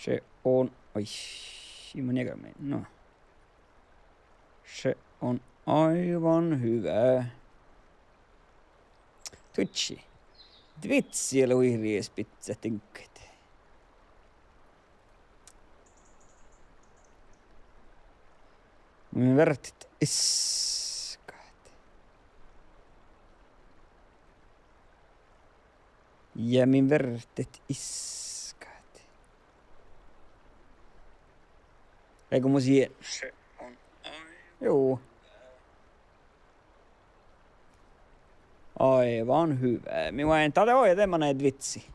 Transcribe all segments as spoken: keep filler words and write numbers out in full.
Se on, oi, ii mun iege mii, no. Se on aivan hyvä. Tučči. Dvitsi lea hui riesbitset diŋggaid. Mun vertet iskat. Ja mun vertet iskat. Eikö mun sien? Joo. Aivan hyvä. Mii vai, dat lea oja, de man ei dvitsi.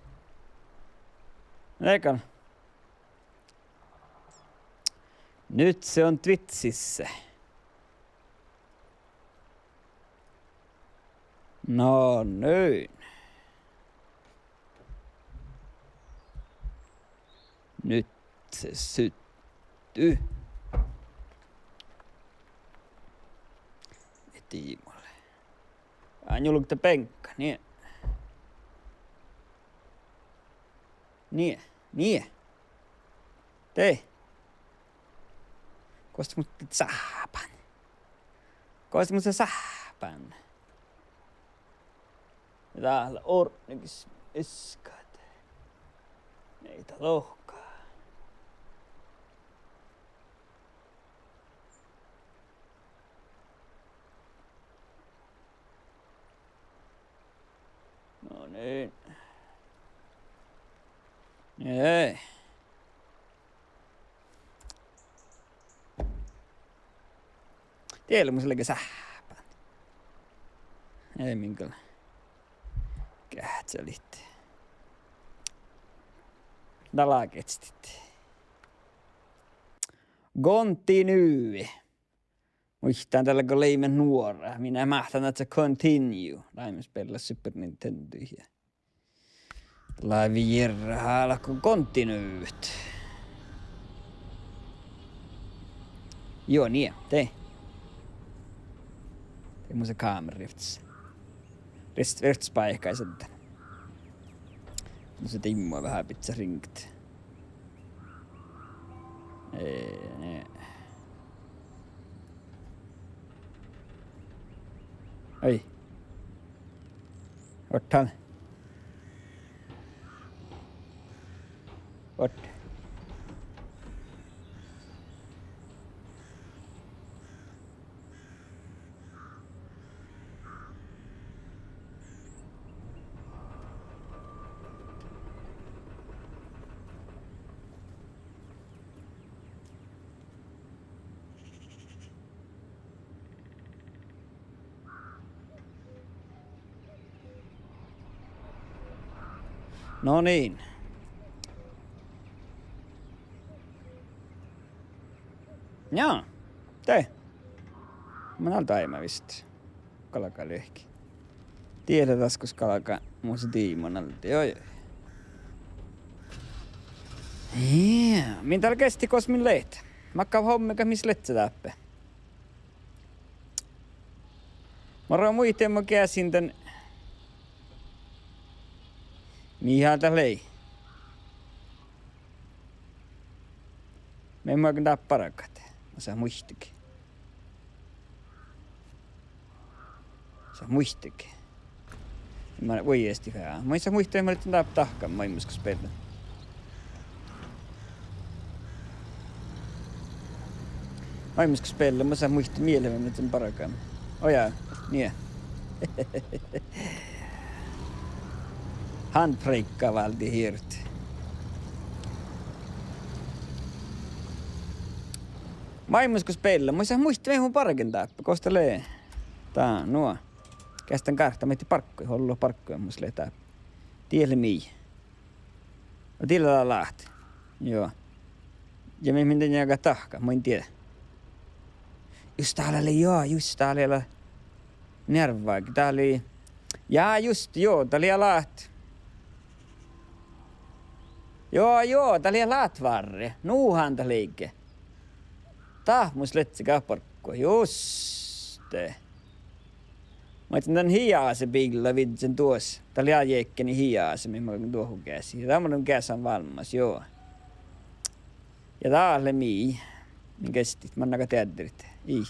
Legan. Nyt se on dvitsissä. No niin. Nyt se syttyy. Tiimalle. Aa, njulgge beŋkka, nie. Nie, nie. De. Gos mun sáhpán? Gos mun sáhpán? Dát lea ortnegis iskat. Nei dat lohká. No niin. Ei. Diet lea mus lege sáhpán. Ei min gal. Geahččalit. Dalagestit. Continue. Muittán dalle go leimmet nuora, mii máhtán ahte continue. Leimmet spellat Super Nintendo ja. Lávii jierra álgu continue. Juo, nie, de. De mun sa kámera rivttes. Rivttes, rivttes spáikái sadden. Mun sa dimma veahá bidjat ringet. Ee, nie. Ai. Ottán. Ot. No niin. Ja, de. Mun dal daimá vist. Galgá lehki. Diet lea daskus galgá, mus diimma alde, joi. Ja, min dal geasti gos min leat. Makkár hommegat mis lea dáppe. Muhto muittán, mun geasin dan. Mii dat lei. Mii makkár dáppe bargat. Mun in muitege. Mun in muitege. Mun vuoi easti fea. Mun in muitege, mun in dáppe dahkan, máilmmis go spellan. Máilmmis go spellan, mun in muitege mielas, mun in bargat. Oja, nie. Handbrake válde hirt. Máilmmis go spellan, mun in muitege, mun bargen dáppe, gos dat lea. Dá, nuo. Geastan gártá, mii bargguid, ollu bargguid, mus lea dáppe. Diet lea mii. Diet lea lát. Juo. Ja mii, mii dan jagat dahkat, mun in dieđe. Jus dat lea, juo, jus dat lea. Nearvvági, dat lea. Ja, just, juo, dat lea lát. Juo, juo, dat lea lát várra. Nu han dat lei. Dat mus lea ge barggu, juste. Muhto dan hiasa biilla vižžen duos. Dat lea jekeni hiasa, mii mun duohko geasi. Dat mun lean geasan válmmas, juo. Ja dát lea mii. Min geastit, mannaga deadderit. Ii.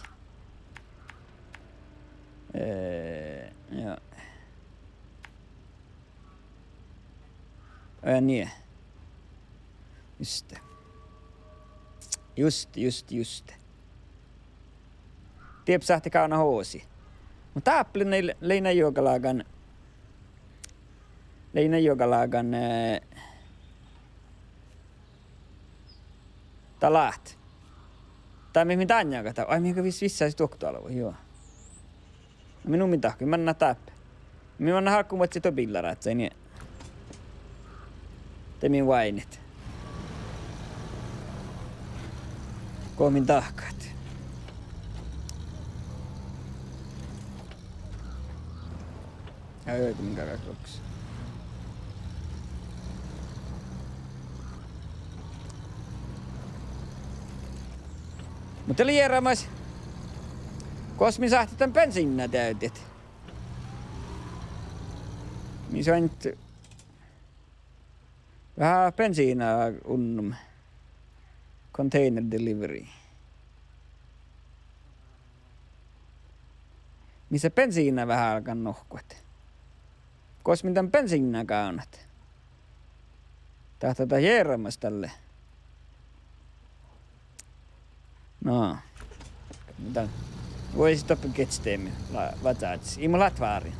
Eh, ja. Eh, nie. Juste. Juste, juste, juste. Dieppe sáhttá gávdnat oasi. Muhto dáppe lei, lei juogalágan, lei juogalágan, eh, dat lát. Dá mii, mii dán jaggat. Ai, mii gal vis-, vissásit duoktot dálvot, juo. Na mii nu min dahkat, mii mannat dáppe. Mii mannat álggus vuodjit duo biillarázzái, nie. De mii oainnit. Go min dahkat. Ai, ai, go min gal loks. Muhto lei jearamas. Gos mii sáhttit dan bensiinna deavdet? Mii soainnit veahá bensiinna unnus. Container delivery. Mis lea bensiinna veahá álgán nohkkat. Gos mii dan bensiinna gávnnat? Dat, dat, dat jearamas dalle. No. Dan. Vuoi doppe gestemi la-, vazádis. Ii mu lát várin.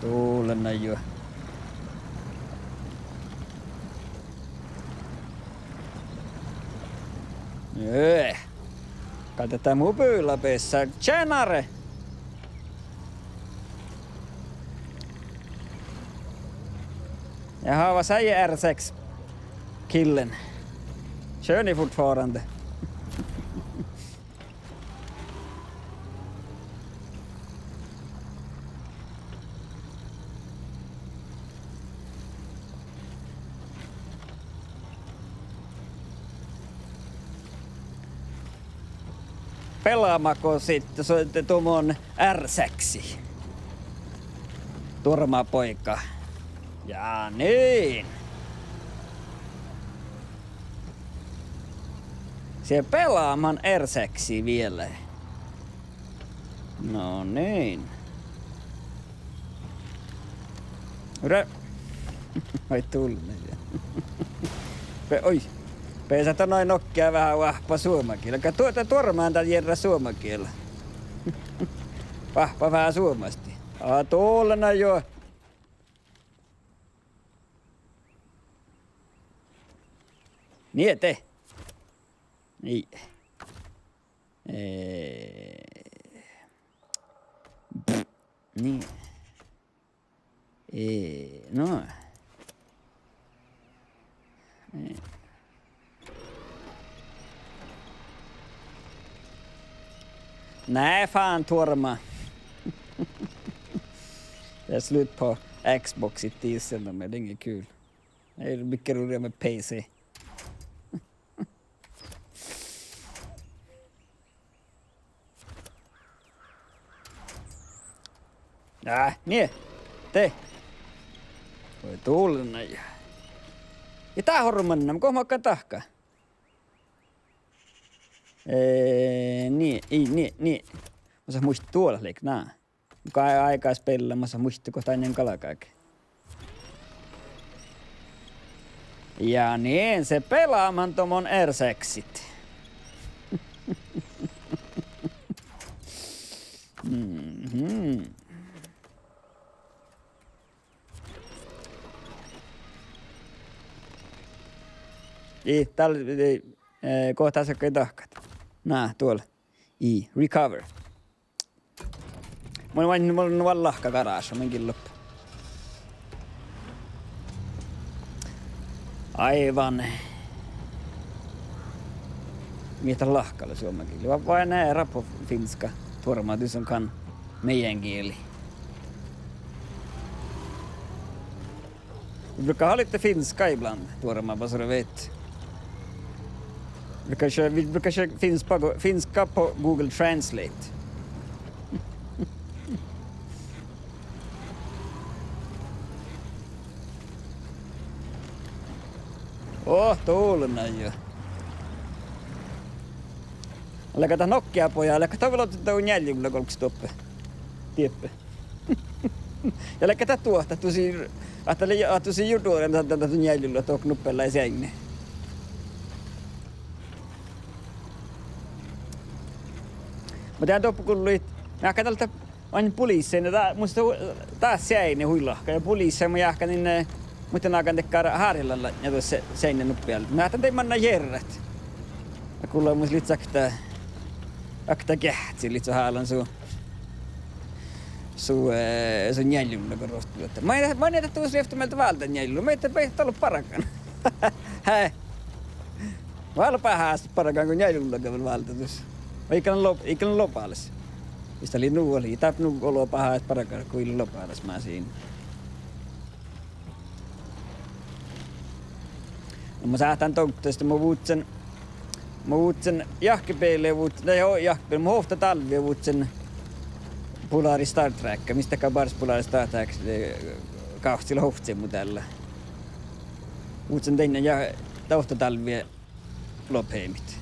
Dovllana juo. Jø. Gal dat mu bula beassá. Tjenare! Jaha, vad säger R sex-killen? Kör ni fortfarande? Pelaamako sitten su-, tuommoinen R seksi? Tuoremapoika. Ja niin. Sie pelaaman R seksi vieläi. No niin. Ure-, vai tulli. Pe-, oi. Pea sáhtán nai nokká veahá oahppat suomagiela. Ka tuota tuormán dál jerra suomagiela. Oahppat veahá suomastit. A, tuolla na jo. Nie de. Nii. Eh, pff, nii. Eh, no. Eh. Nej, fan, tuorma. Det är slut på Xboxit, det är inget kul. Det är mycket roligare med P C. Á, nie. De. Vuoi dulnai. Ja dát orru mannan, go makkár dahká? Eh, nie, ii, nie, nie. Mun sa muitte duolat leigga, na. Go áiga spilla, mun sa muitte go dain galgá. Ja nie, se pelaaman dohko R seksit. Mhm. Ii, dál, ii, eh, go dás galgá dahkat. Na, duolla. Ii, recover. Mun, mun, mun, mun vel lahka garáša, mun gillon. Aivan. Mii dat lahkala suomagillii? Vad, vad är nära på finska? Tuorma, du som kan meänkieli. Vi brukar ha lite finska ibland, Tuorma, bara så du vet. Vi brukar köra, vi brukar köra finska på, finska på Google Translate. Oh, dolla na jo. Leago dat nokkeabođa, leago dat vel ođđa njuollilulla golggas doppe. Dieppe. Ja leago dat duohta, ahte ii, ahte lei, ahte ii juo duođai, dat, dat, dat njuollilu dohko nuppe lea seainna. Muhto dán doppe gullo, ahte dál dat, oaidná, poliissein, dat, mus dat, dat seainna hui lahka ja poliissein, mun jáhkán, eh, muhto nagan dakkár hárjehallanlatnja duo se-, seainna nuppe. Mun jáhkán, dat manná jearrat. Ja gullo mus lei okta, okta geahci lei su hálan su, su, eh, su njuollilulla go ruovttii. Maid, maid dat dus rievtti mielde váldá njuollilulla? Maid dat, maid dat lea bargan? Hää? Vel bahás bargan go njuollilulla vel váldá dus. Ii galgga lo-, ii galgga lobálaš. Ii dat lei nu, lei dat nu olu bahás bargan go ii lea lobálaš masiin. Na mun sáhtán dovddat, ahte mun vuhcan, mun vuhcan jahkebeale, vuh-, na jo, jahkebeale, mun ovtta dálvvi vuhcan Polaris Star Trek, mis dakkár bárs Polaris Star Trek, eh, gávccilogi ovcci modealla. Vuhcan dainna ja ovtta dálvvi lobhemit.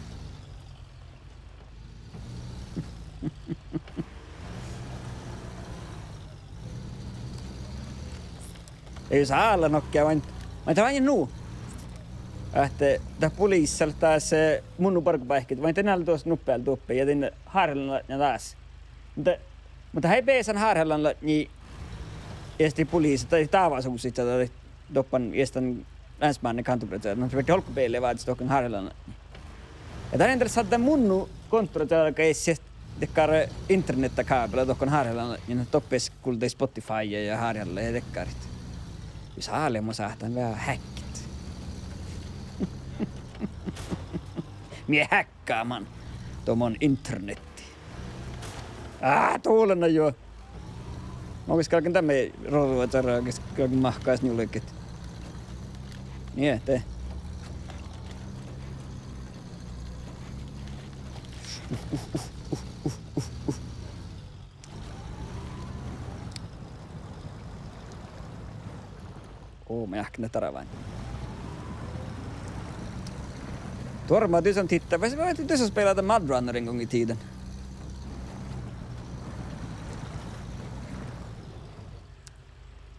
Ii sála nohká, maid, maid dat oaidná nu. Ahte dat poliissaldat dás, eh, munno bargobáikki, maid dat lea duos nuppe duoppe ja dainna hárjehallanlatnja dás. Muhto, muhto eai beasan hárjehallanlatnjii easti poliisat, dat dávasusaid, dat doppe eastan ensmánne kontoračuođa, na fertii olggobealde vázes dohko hárjehallanlatnjii. Ja dan ii leat šaddan munno kontoračuođa gal eai dakkár internettakábela dohko hárjehallanlatnjii, doppe gullii Spotify ja hárjehallat ja dakkárit. Jus álo, mun sáhtán veahá hákit. Mii hákkáman dohko internetti. Á, dolla na jo. Mun gal galggan dan rođa čađa, gal galggan mahkáš njulget. Nie, de. Oh, mun jáhkán dat darván. Duorma, du som tittar, vai, vai, du som spelade Mudrunner en gång i tiden.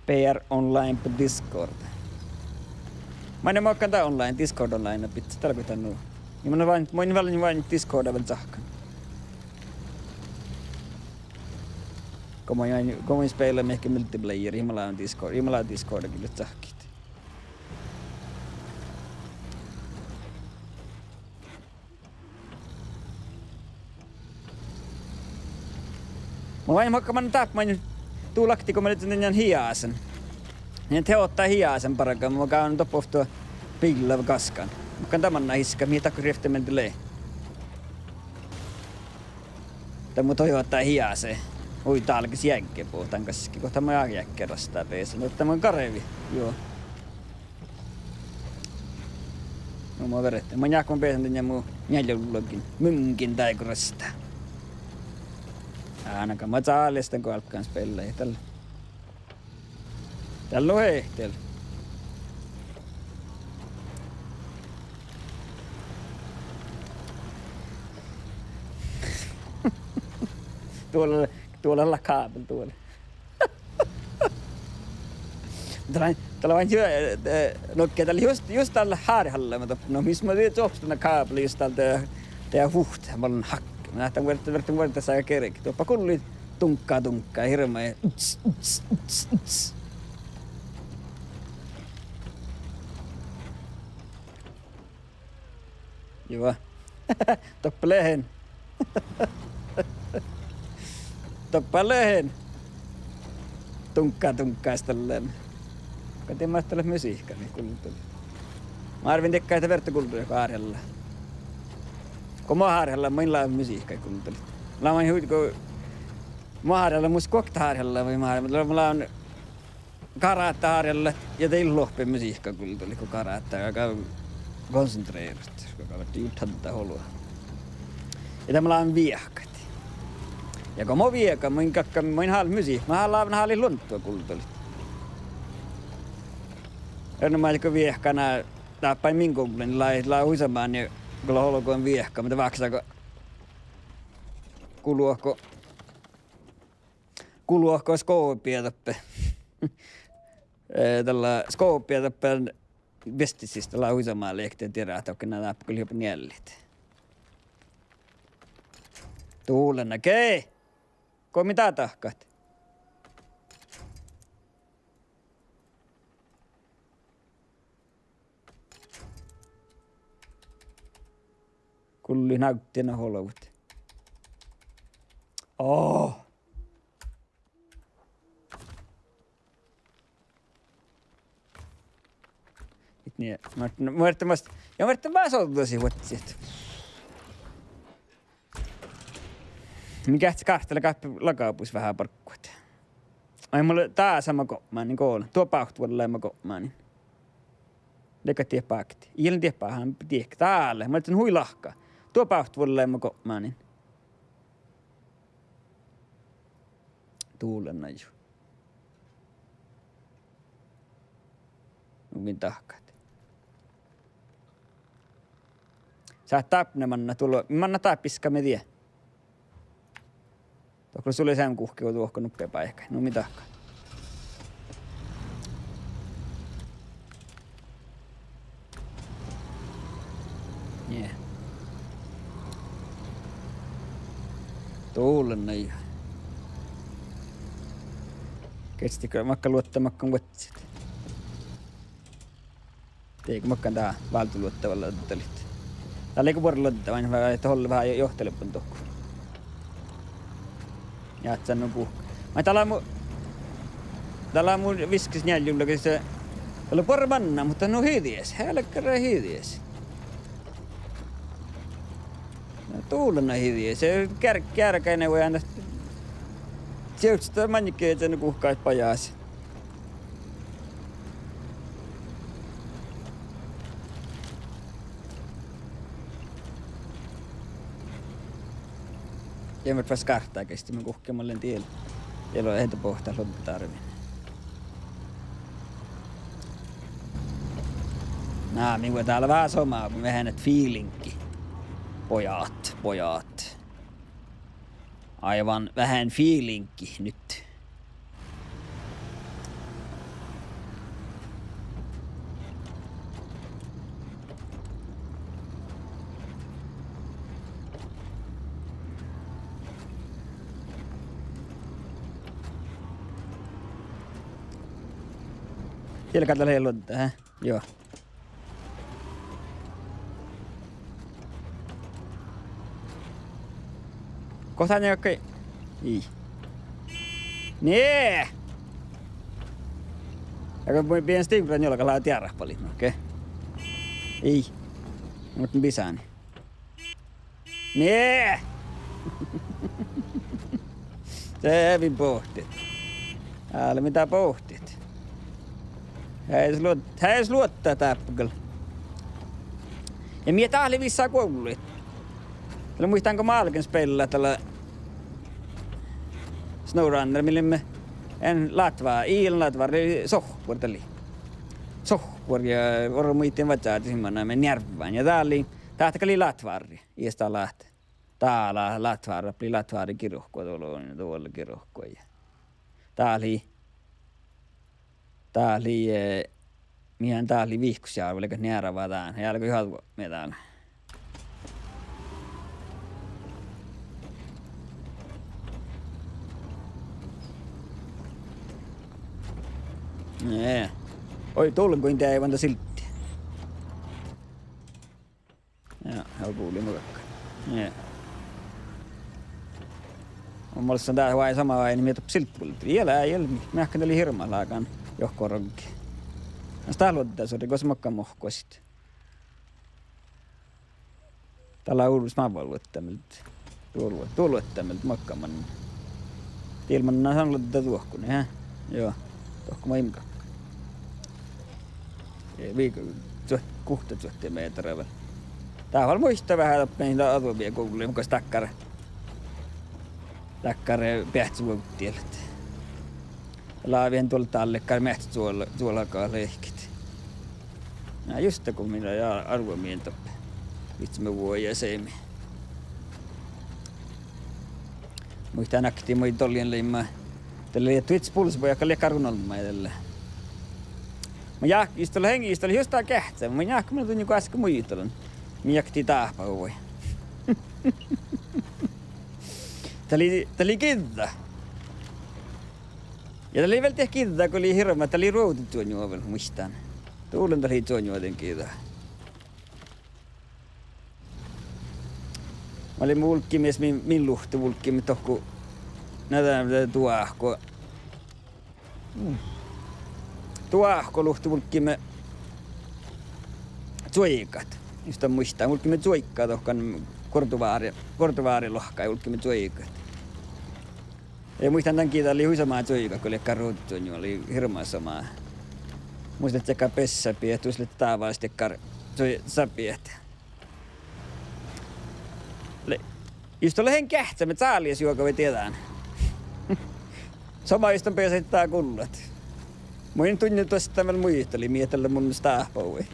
Bear online på Discord. Maid mun galggan dán online, Discord online, na bidjat dál go dat nu. Ja mun vel, mun vel, vel Discorda vel čahkkán. Go mun, go mun spela mihkke multiplayer, ja mun lean Discord, ja mun lean Discorda gillet čahkkit. Mun oaidnen, mun galggan dáppe, mun, du lakti go mun lean dan hijasen. Mun teotán hijasen bargan, mun gávdnen doppe ovtta biilla gaskkan. Mun galggan dan manná hiskkat, mii dat rievtti mielde lea. Dat mu Toyota hijase. Hui dálggas jagge boahtán gaskki, go dat mu jagge rasttá beasan. Dat mu garvi, juo. Nu mo veret. Mun jáhkán beasan dan ja mu njealljelogi. Mungin dáiguin rasttá. Áno, go mo čálestan go álggán spellat. Dál. Dál lea ehttel. Duolle, duolle lea kábel duolle. Dat lea, dat lea ju-, eh, eh, no okei, dat lea just, just dat lea hárjehallan, muhto no mis mo dieđe oahpahit dan kábela just dál de, de vuht, mo lean hakkan. Na, dat vuorddá, vuorddá, vuorddá sa kerget. Doppe gullo duŋgga, duŋgga, hirbmadit. Uts, uts, uts, uts. Juo. Doppe lea hen. Doppe lea hen. Duŋgga, duŋgga, stallán. Go dii maid dat lea musihkka, mii guldalit? Mun árven dego ahte fertet guldalit go hárjehallat. Go mo hárjehallan, main leat musihkka guldalit? Leat maid hui go mo hárjehallan, mus guokte hárjehallat vai mo hárjehallan, mun lean karáhta hárjehallat ja de lohpe musihkka guldalit go karáhta, go konsentreret, go gal fertii juo čaddat olu. Ja de mun lean viehkat. Ja go mo viehkat, main galggan, main hálit musihkka, mo leat hálit luonddu guldalit. Erne maid go viehkat ná dáhpáin min guvlui, lea, lea hui somá go lea olgun viehka, muhto vákságo gulot go, gulot go skobia doppe. Eh, dalle skobia doppe viesttisiidda lea hui somá lea ahte dieđát ahte na dáppe gal jopa njeallit. Dullen, okei. Go mii dahkat? Gullit návddin olbmot. Oh. It nie, muhto, muhto mas, ja muhto mas ođđasin vuosttasit. Mii geahččat gáhta lea gáhpe lagabus veahá bargguid. Ai, mulla dás ma gopmánin, gol. Duo bávtvuollái ma gopmánin. Dego dieid bákti. Ii lean dieid báhán, diehke dál. Muhto hui lahka. Duo bávtvuollái ma gopmánin. Dullen, na ju. Nu mii dahkat. Sáhtát dáppe manná duo, manná dáppe iskka mii die. Dohko sul lea seamma guhkki go duohko nuppe báikái. Nu mii dahkat. Nie. Dullen, na ju. Gesttikko makkár luotta makkár vuosttasit. Dego makkár dá váldoluotta vel luoddalit? Dál lea go buorre luodda, vai, vai ahte olle veahá johtileabban dohko. Jáhcán nu guhká. Maid dá lea mu, dá lea mu viskkes njealljelogis, eh, dá lea buorre mannat, muhto nu hiđies, helgare hiđies. Dullen hiđies, eh, gear-, gearggain vuojan dat. Sievččat maŋŋel nu guhkái bajás. Ja mii fas gáhta gesti, mii guhkit, mun lean diel. Diel lea ehtá bohtá luodda dárvvin. Na, mii vuoi dál veahá somá, veahá feelingi. Pojat, pojat. Aivan veahá feelingi nyt. Diel gal dat lea luodda, eh? Juo. Gohta njeakkái. Ii. Nie! Ja go mun bien stivra njuolga, lea diarahpalit, no, okei. Ii. Muhto bisáni. Nie! Seamen bohtet. Ale, mii dá bohtet. Eai luo-, eai luodda dáppe gal. Ja mii dát lea vissa guovlluid. Dál muittán go mun álgen spellat dál SnowRunner, mii leimmet en látvá-, ii lean látvárri, sohpur dal lei. Sohpur ja orru muittán vajádit manná, mii njearvván. Ja dál lei, dát gal lei látvárri, ieš dá láhte. Dál lea látvárra, lei látvárri girku, duolle, duolle girku ja. Dát lei, dát lei, eh, mii dát lei vihkkosjárvva, leago njearvá dán, ja álgá juo mii dál. Nie. Oi, dullen go in deaivan dat silddii. Ja, ja guli muhto. Nie. Mun mielestä dát lea somá, vai, mii dáppe silddii. Ii lean, ii lean, mii, mii eat gal lei hirbmat lágan johkii roggi. Mas dát luodda sorre, gos makkár mohkosit. Dál lea olu smávva luotta mielde. Duo luo-, duo luotta mielde makkár manná. Diel manná son luodda duohkun, eh? Juo. Dohko maid imgga. Eh, vii-, čuo-, guhtta čuođi mehtera vel. Dát vel muittá veahá doppe, dat ađuvi guvlui, gos dakkár, dakkár, eh, beahcevuovddiid leat. Lávii duolle dalle dakkár meahccá čuol-, čuolga lehket. Na juste go mii lea ja arvvomiin doppe. Vihttame vuogi seimi. Muittán oktii maid dolljen leimmet. Dalle lei Twitch Pulse Boy, gal lei gal run olmmái dalle. Mun jáhk-, jus dalle heŋ-, jus dalle juste geahččá, mun jáhkán, mun duin goaske muitalan. Mii oktii dáhpáhuvvui. Dat lei, dat lei giđđa. Ja dat lei vel dieid giđđa go lei hirbmat, dat lei ruovdečuohta vel, muittán. Duvlon dat lei čuohta dan giđa. Mun leimmet vulggimis, min, min luhtte vulggimis dohko, na dat, dat duohko. Mm. Duohko luhtte vulggimis čuoigat. Jus dan muittán, vulggimis čuoigat dohko Guordovári, Guordovári luohkái vulggimis čuoigat. Ja muittán dan giđa lei hui somá čuoigat go lei gal ruovdečuohta, lei hirbmat somá. Mus lei dakkár bessabieht, dus lei dávás dakkár čuo-, sabieht. Le-, jus dat lea han geahččá, mun cáliin juoga vai dieđán. Somá jus dan beasai dá gullat. Mun in duinna duostan vel muitalii mii dalle mun stáhpáhuvvui.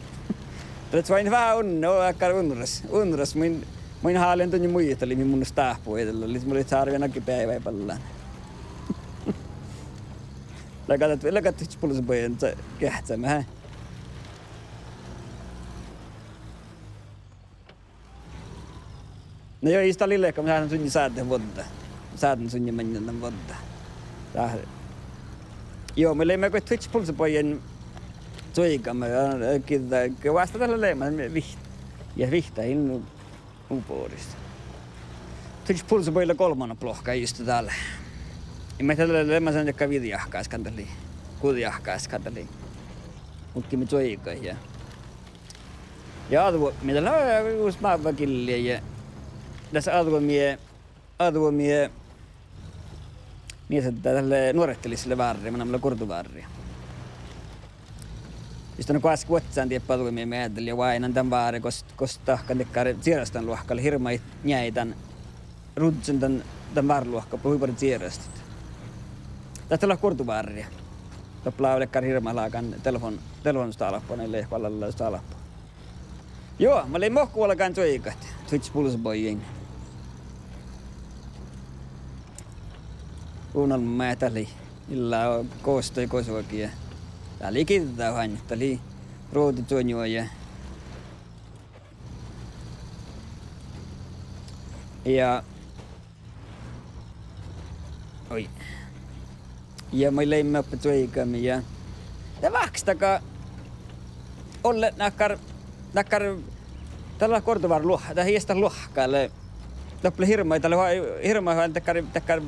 Dat lea oaidná veahá unne, oaidná dakkár unras, unras, mun, mun háliidan duinna muitalii mii mun stáhpáhuvvui dalle, lea, mun lean cárven agge beaivái ballan. Lea gal, lea gal Twitch Pulse Boy geahččá, há. Na juo, ii dat lei leat go mun sáhtán suinna sáhte vuodda. Sáhtán suinna maŋŋel dan vuodda. Dat, juo, mun leimmet go Twitch Pulse Boyen čuoigat, ja, ja giđđa, ge vástá dat lea leamaš, viht-, ja vihtta in nu boris. Twitch Pulse Boy lea golmma luohkká juste dál. Ja mii dat lea leamaš dakkár viđajahkásaš gal dat lei. Guđajahkásaš gal dat lei. Vulggimis čuoigat ja Ja ađvuopmi, dat lea jus mávva gillii ja das ađvuopmi, ađvuopmi, mii sáhttit dalle nuoraid lea váre, manná lea Guordovári. Jus dan goaske vuodján dieppe ađvuopmi meaddel ja oaidnán dan váre gos, gos dahkan dakkár čierastan luohká lea hirbmat njeaidan ružžan dan, dan várruohká, hui buorre čierastit. Dat lea Guordovári. Doppe lávii dakkár hirbmat lágan telefon-, telefonnus dálbbo, nai lei guollalaš dálbbo. Juo, mun lean mo vuolgán čuoigat Twitch Pulse Boyin. Unelma dat lei. Illa gos dii gos vuogi. Dat lei giđđa han, dat lei ruovdečuohta ja Ja, oi. Ja mii leimmet oppe čuoigat ja, ja vahkestaga ollet dakkár, dakkár, dat lea Guordovári luo-, dat ii eat dat luohkká lea, doppe lea hirbmat, dat lea hirbmat dakkár, dakkár,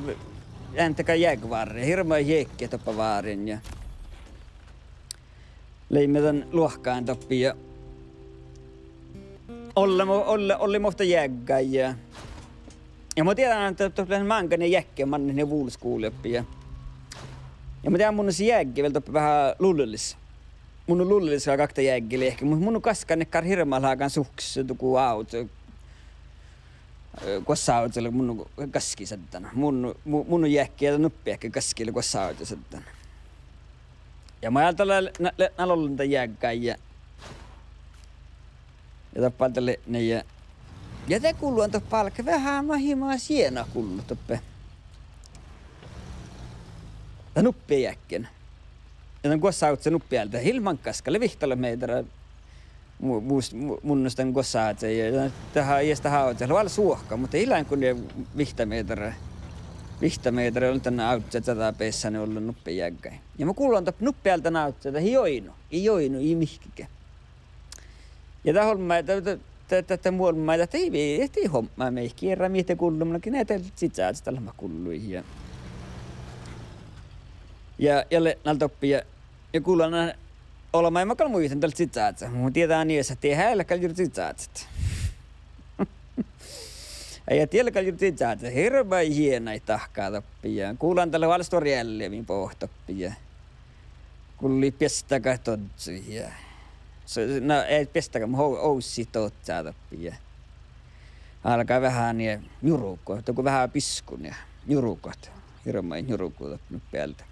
ean dakkár jeaggi várre, hirbmat jeaggi doppe váriin ja leimmet dan luohkán doppe ja ollii mo-, ollii, ollii movtta jeaggaid ja, ja mun dieđán ahte doppe leat máŋga nie jeaggaid manne nie vulos guvlui doppe ja, ja mun dieđán mun jeaggi vel doppe veahá lullelis. Mun lullelis gal okta jeaggi leahkit, muhto mun gaskkan dakkár hirbmat lágan suhkkes dugo ávžžu, eh, guossá ávžžu lea mun gaskkan šaddan. Mun, mu-, mun jeaggi ja nuppe jeaggi gaskii lea guossá ávžžu šaddan. Ja mun álddán le-, na-, le-, na ollen dan jeaggaid ja, ja doppe álddán leat nie ja, ja de gullan doppe álgá veahá maid, maid siena gullat doppe. Dat nuppe jeaggi. Ja dan guossá ávžžu nuppe álgii, ii leat máŋga gaskka, lea vihttalogi mehtera. Mu-, mus-, mu-, mun dan guossá ávžžu ja, dat, dat ii eat dat ávžžu, lea vel suohka, muhto ii lean go vihtta mehtera. Vihtta mehtera ollen dan ávžžu čađa beassá ollen nuppe jeaggaid. Ja mun gullan doppe nuppe álgán ávžžu, dat ii oidno, ii oidno, ii mihkkege. Ja dat olmmái, dat, dat, dat, dat mu olmmái, dat ii, dat ii homma mihkkege, eará mii de gulluimet, na gal dat čičážat dat leat mat gulluid ja, ja, ja leat nál doppe ja, ja gullan olmmái, ma gal muittán dalle čičážat, mun dieđán ieš ahte dieha gal jurddašit čičážat. Ja dieha gal jurddašit čičážat, hirbmat jienat dahkat doppe ja gullan dalle vel stuorra eallimin bohtet doppe ja gullan beastagat dohko ja, so-, na, ii beastagat, muhto o-, ovssit dohko doppe ja álgá veahá nie njurgot, dohko veahá biskon ja njurgot, hirbmat njurgot doppe nuppe álgá.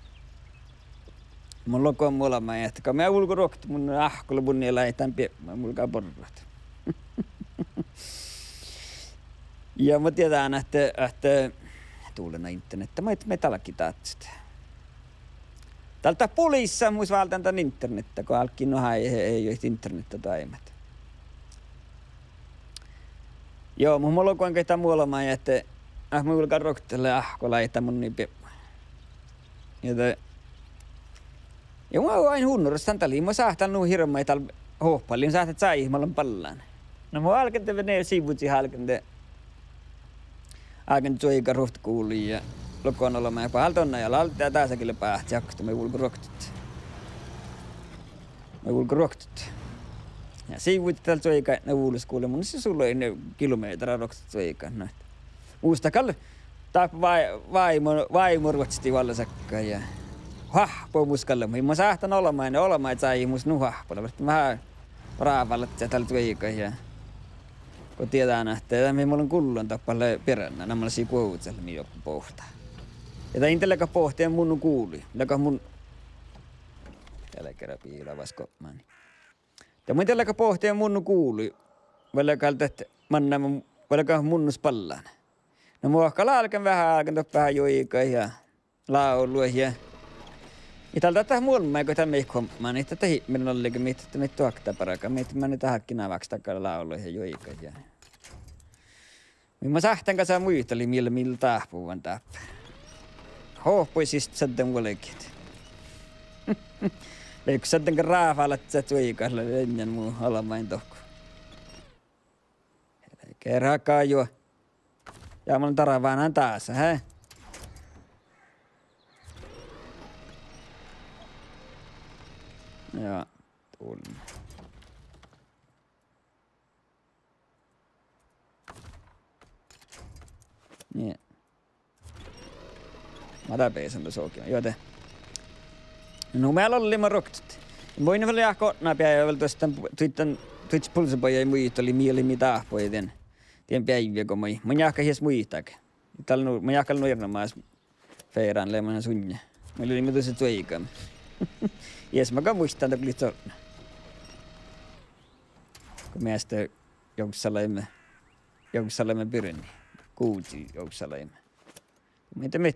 Mun logan mu olbmái ahte go mii vulgu ruoktot, mun áhku lea, mun in leat dan biebmu, mun gal borrat. Ja mun dieđán ahte, ahte dál lea internetta, maid, maid álgit dáhccat. Dál dat buliset mus váldán dan internetta, go álggii nu, ii, ii, ii internetta doaibmát. Juo, mun, mun logan ge dan mu olbmái ahte, ah, mun vulgan ruoktot, dat lea áhku leat dan mun in biebmu. Ja de, ja mun ain unnoras dan dal, ii mun sáhtán nu hirbmat dal hohpalin, sáhtán čájehit mii leat ballan. Na mun álgen de, ne sivvuid álgen de, álgen čuoigat ruoktot gulii ja logan olbmái, bahál don ja lal dasa gii lea báhci, ahte mii vulgu ruoktot. Mii vulgu ruoktot. Ja sivvuid dal čuoigat, na vulos gulii, mun sis sulai ne kilomehtera ruoktot čuoigat, na. Mus dat gal dáppe váimo, váimo, váimo ruoktot vállá sakka ja oahppo mus gal lea, mun sáhtán olbmái, olbmái čájehit mus nu oahppo, dat vel veahá ráfálaččat dal čuoigat ja go dieđán ahte dat mii mun lean gullan dáppe lea birra, namma lea sii guovža mii juo bohte. Ja dat in dieđe leago bohte mun nu gulii, leago mun, elkera biila vas gopmanii. De mun in dieđe leago bohte mun nu gulii, vai leago dat manná, vai leago mun nu ballan. Na mun gal álgen veahá, álgen doppe veahá juoigat ja lávllat ja, ja dal dat, dat muolmmáigo dat mii gopmanii, dat, dat hipmir nallega, mii, dat mii doakta bargat, mii, mii manná dat áhkki navákset dakkár lávllat ja juoigat ja. Mii mun sáhtán gasa muitalit mii lea, mii lea dáhpávan dáppe. Hohpposis šadden vuolgit. Lei šadden ráfálaččat čuoigat, lea eanen mu olbmáin dohko. Elkera gal juo. Ja mun darván dasa, he? Ja, dul. Nie. Mii dal beasan dan sohkima. Juo, de. Nu mii olliimet ruoktot. Muittán vel, ja go na beaivvi vel duostan, duostan Twitch Pulse bođii muitalit mii lei, mii dáhpájit dien, dien beaivvi go mii, mun jáhkán ieš muittán ge. Dal nu, mun jáhkán nu erenoamáš ferán leamaš suinna. Mii leimmet dušše čuoigat. Ieš ma gal muittán dat lei čortna. Go mii eastá jovssalaime, jovssalaime birni. Guđii jovssalaime. Muittán mii,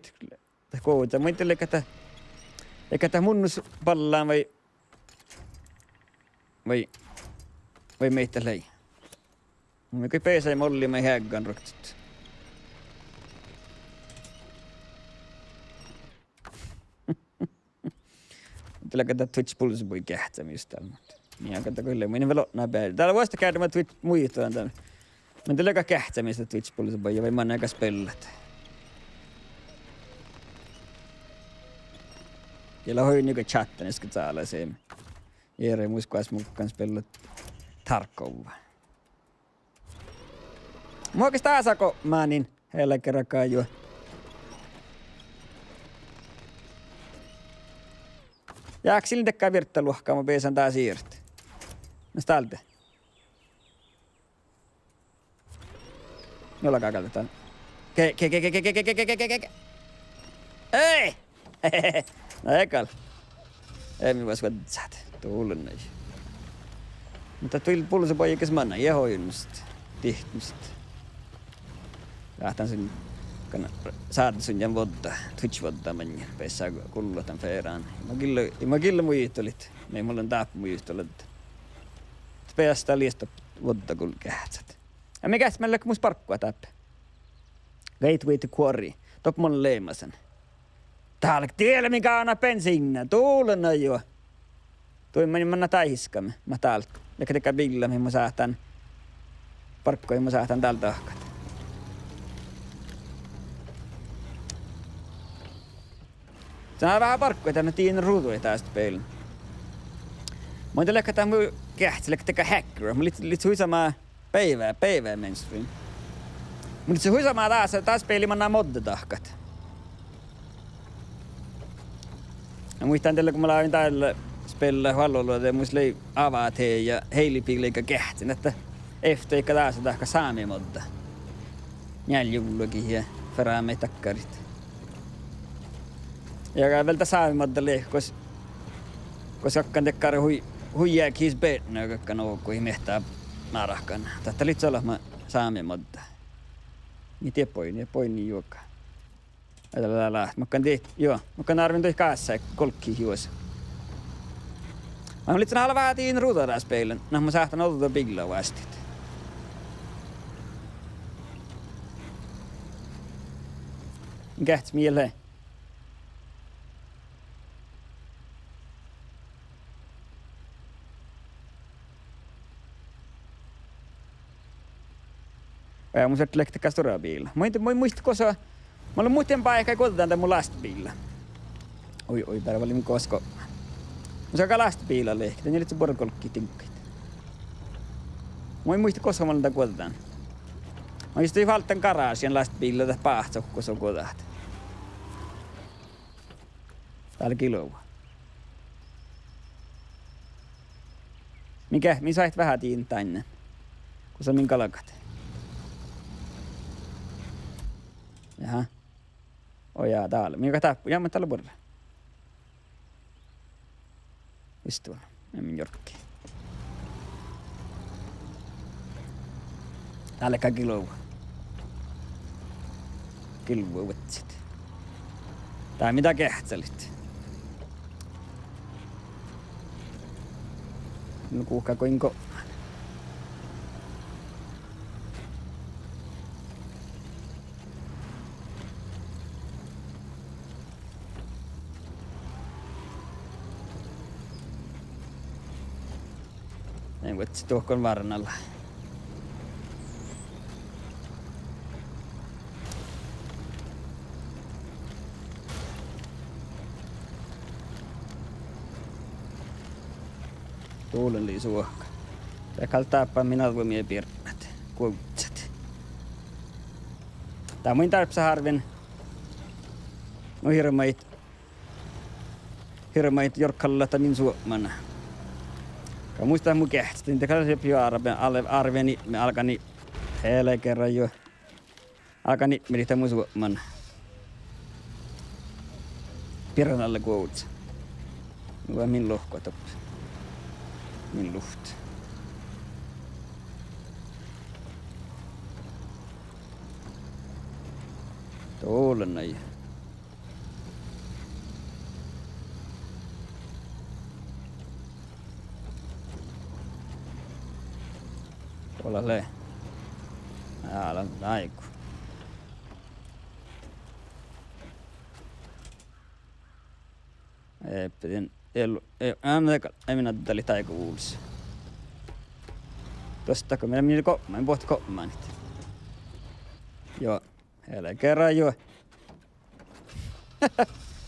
dat guđa, muittán leago dat, leago dat munnus ballan vai, vai, vai mii dat lei. Mii gal beasaimet olliime heagan ruoktot. Dat leago dat Twitch Pulse bođii geahččamis dal, muhto. Mii gal dat gal lea, mun in vel otná beare. Dal vuosttaš geardde ma Twitch muitalan dan. Mun dat leago geahččamis dat Twitch Pulse bođii vai manne gal spellat. Ja lea oidne go čattan easka čálašeami. Jere mus goas muhtin spellat Tarkova. Muhtin dasa gopmanii, elkera gal juo. Ja áhčči lea dakkár vierttaluohká, mun beasan dasa irt. Na stálte. Juo, lea gal dat. Ge-, ge-, ge-, ge-, ge-, ge-, ge-, ge-, ge-, ge-, ge-, ei! Na gal. Eai mii vuos vuođđat. Dul lea nai. Muhto Twitch Pulse bođii ges manná, ja oidne dihtet. Láhtán sun, gal sáhtán sun dan vuođđa, Twitch vuođđa maŋŋel, beassá gullat dan ferán. Ma gille, ma gille muitalit. Mii mun lean dáppe muitalan. Beassá liestat vuođđa gul geahččat. Ja mii geahččat, mii leat mus bargguid dáppe. Gateway to quarry. Doppe mun leamašan. Dál, diela mii gávdnat bensiinna. Dul lea nai juo. Dui mii manná dáiskame. Mat dál. Leago dakkár biilla mii mun sáhtán. Bargguid mun sáhtán dál dahkat. Son veahá bargguid, dat lea dien ruđaid dasa spelen. Mun in dieđe leago dat mu geahččat leago dakkár hacker. Mun lei, lei hui somá beaivvi, beaivvi mainstream. Mun lei hui somá dasa, dasa speli manná modda dahkat. Ja muittán dieđusge go mun lávejin dál spellat Valhalla, de mus lei Avadee ja Heilibig leigga geahččamin ahte efta iige dasa dahkat sámi modda. Njeallje vuolgit ja ferámii dakkáriid. Ja vel dat sámi modda lei gos Gos galggan dakkár hui, hui jagi beartná galggan oaggui miehtá márkan. Dat lei colma sámi moadde. Mii dieid boinnit, boinnit juoga. Lea, lea, lea. Mun galggan dieid, juo, mun galggan árven daid gássat golggit juoga. Mun lihken álo váldit ruđa dás beaivven, na mun sáhtán ođđa biilla vásttit. Geahččat mii lea. Ja mun šat lehpet dakkár stuorra biila. Mun in, mun in muitte gos, mun in muitte báikái guođđán dan mu lastbiilla. Ui, ui, beare valin gos go. Mun šat gal lastbiila lehpet, dan lei buorre golggi diŋggaid. Mun in muitte gos mun dan guođđán. Mun istin fal dan garášii lastbiilla dat báhccat gos guođát. Dál gilvo. Mii ge-, mii sáhttit veahá diidda dainna. Gos min galgat. Jaha. Ojá, dál. Mii galgat dáppe, ja, mun dál buorre. Istuin. Ja min jorggi. Dál galgá gilvo. Gilvo vuodjit. Dál mii dál geahččalit. Nu guhká goit gobmán. Dán vuodjit dohko várra ala. Duollan lei suohka. Dat gal dáppe min alvvui mii biernat. Guovzzat. Dán mun in dárbbaša árven. Nu hirbmat. Hirbmat jorgallat min suopmana. Gal muittán mu geahččat, in de gal lea juo árbe-, al-, árben ipmi, álgán ipmi. Hele gera juo. Álgán ipmilit dan mu suopmana. Biernat lea guovzzat. Nu min lohkat doppe. Min luhtte. Duollan. Ole le. Ala áigu. Eppe din, el-, e-, ám de gal, ei minna dalit áigu vulos. Duostágo mii, mii gobmá, buot gobmánit. Juo, hele gera juo.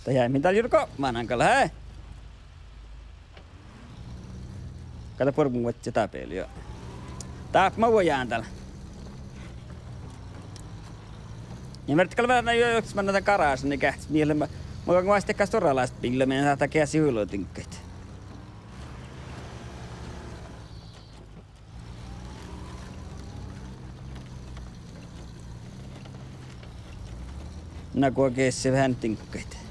Dat jai min dal jurgo manan gal, hei. Kada purbu vuodje dábeli, juo. Dáppe ma vuojan dal. Ja merte gal vel na juo, juo, mannan dan garáša, ni geahččat mii lea, ma, ma gal vuostit dakkár stuorra lastbiilla, mii sáhttá geasi hulo diŋggaid. Na go geasi veahá diŋggaid.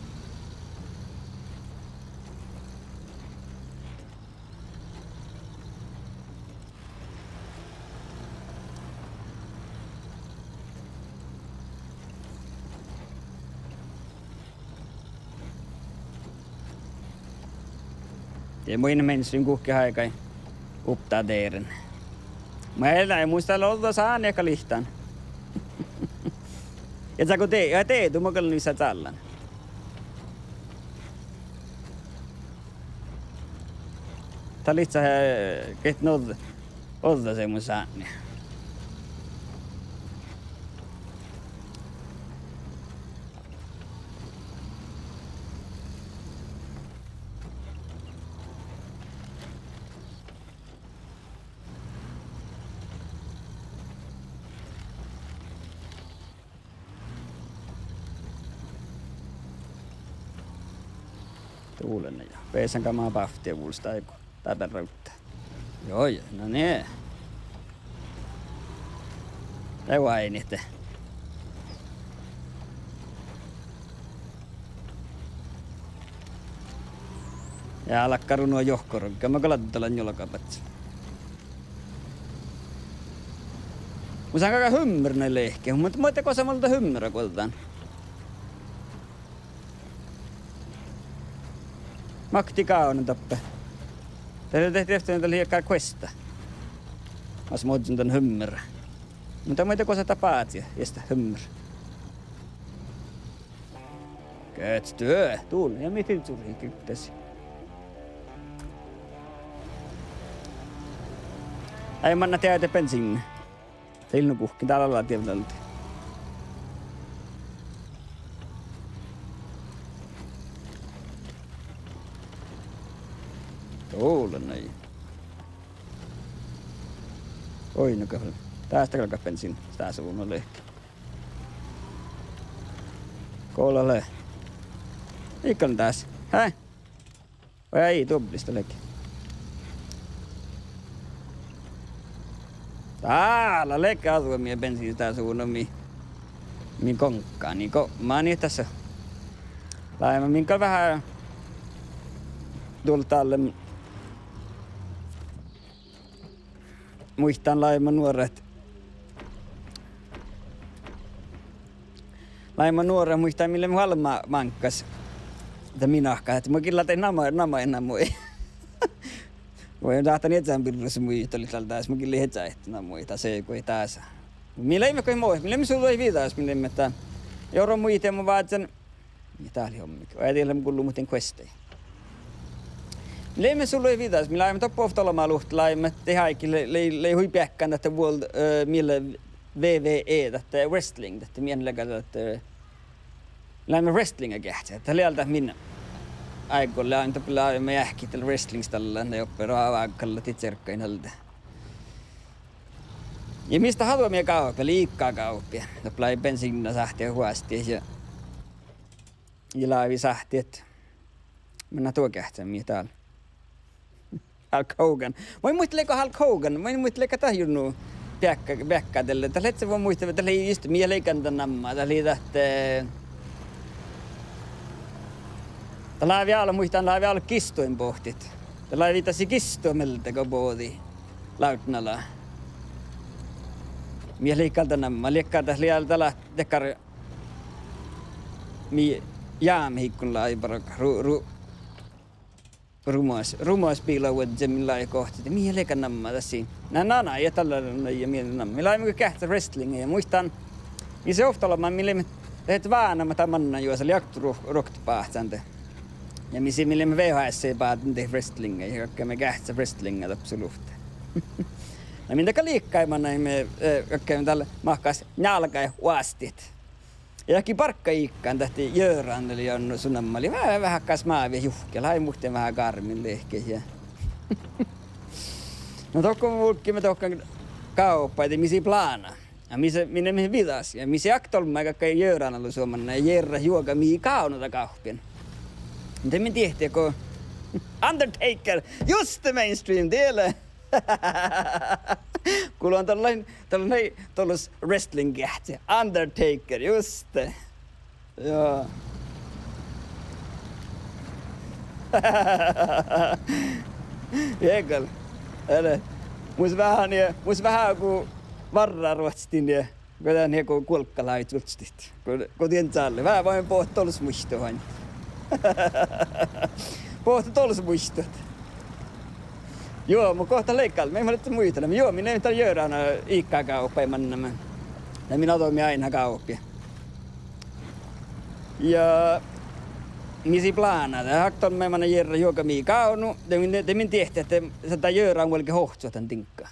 De muittán, mii leat guhkki áigái oppdáteren. Mun eai muitte ođđa sáni eanet gal ihtán. Ja sá go de-, ja dieđu mun gal nu visán cállan. Dat lei, eh, geat nu ođđa, ođđa se mun sátni. Duollan ja beasan gal bávtti vulos dáigu dáppe ruvdda. Juo, juo, no nie. De oaidnit. Ja álgá runo johkoroggá, ma gal addalan juolgabahttá. Mus lea galgá hummer nai lehket, muhto ma in dieđe gosa mus lea dat hummerat guođđán. Maktii gávdnan doppe. Dat lea diehtán, dat lea gal guostta. Mas mo ožžon dan hummer. Muhto ma in dieđe gosa dat bázii, ieš dat hummer. Gehčče, dul, ja mii dil surhii givddas. Ai manná deaide bensiinna. Dat ii lean guhkkin, dál ala dievlalde. Dul, nai. Oi, no gal. Dás galgá bensiin, dás uno lehket. Go lea. Iigal dás. Hää? Oi, ai, duobbelis dat lea. Dá lea lehket ađuomi bensiin dás uno mii, mii goŋgá, nii go, ma in dasa. Láve min gal veahá dul dalle. Muittán láve nuorat. Láve nuorat, muittán mii leimmet almma máŋggas. Dat mii nahkat, ahte mun gillen dat namo, namo, namo. Mun in dáhte iežan birrus muitalit dal dás, mun gillen ieža ahte namo, dat sii go dás. Mii leimmet goit mo, mii leimmet su dohko viđas, mii leimmet dán. Ja oro muittán mo vázzen. Ja dál lei ommege. Ja dieid leimmet gullu muhtin guostta. Mii leimmet su dohko viđas, mii láviimet doppe ovtta olbmot luhtte, láviimet dihte áiggi lei, lei, lei hui beakkán dat vuol-, eh, mii lea W W E, dat wrestling, dat mii leat gal dat, eh, láviimet wrestlinga geahččat. Dat lei dat min áiggi, láviimet doppe, láviimet eahkit wrestlingstallat, ne doppe ro-, ággalla didjiide alde. Ja mis dat ađuomi gávppi, lei iiggá gávppi. Doppe lei bensiinna sáhtii vuosttit ja, ja lávii sáhtii, manná duo geahččat mii dál. Hulk Hogan. Mun in muitte leago Hulk Hogan, mun in muitte leago dat jurnno beakká, beakká dalle. Dat lei, mun in muitte, dat lei just, mii leat galggan dan namma, dat lei dat, eh, dat lávii álo, muittán, lávii álo gistoinbohtit. Dat lávii dasa gisto mielde go bođii lávdnala. Mii leat galggan dan namma, leago dat lei álo dat lea dakkár mii jámehit go lávii bargat ru-, ru-, rumas, rumas biila vuodjit mii lávii gohčodit, mii leat galggan namma dasa. Na, na, na, ja dalle, na, ja mii namma. Mii láviimet geahččat wrestlinga ja muittán, mis ovtta olbmot mii leimmet, dat vánamat dat mannan juo, dat lei okta ru-, ruoktot báhcán de. Ja mis mii leimmet V H S-i báhcán de wrestlinga ja galggaimet geahččat wrestlinga doppe su luhtte. Na min dat gal iiggái mannan, eh, galggaimet dalle mahkáš njálgái oastit. Ja dahkkii bargga iiggán dat Göran lei, Göran su namma lei, veahá, veahá gal smávi juhke, lei muhtin veahá gármin lehket ja. Na dohko vulggiimet dohko gávpái, de mis lei plána. Ja mis, min, min viđas, ja mis okta olmmái galggai Göran alu su manná, ja jerrat juoga mii gávdno dat gávppiin. De min diehtit go Undertaker, just det, mainstream, diele. Gullan dalle, dalle, dalle wrestling-geahččat. Undertaker, juste. Ja. Iigal. Ale. Mus veahá nie, mus veahá go várra ruohccitin nie. Go dan nie go guolgga lávii čuoččodit. Go, go dien čálle. Veahá, ma in bohte dološ muitot ain. Bohte dološ muitot. Juo, mu gohta leiggal, mii eat leat muitalit. Juo, mii leimmet dan Göran iiggá gávpái mannan. Ja min adomi aidna gávppi. Ja mis lei plána, dat okta olmmái mannan jerrat juoga mii gávdno, de min, de min diehtit ahte dat Göran vuolgit ohcot dan diŋgga.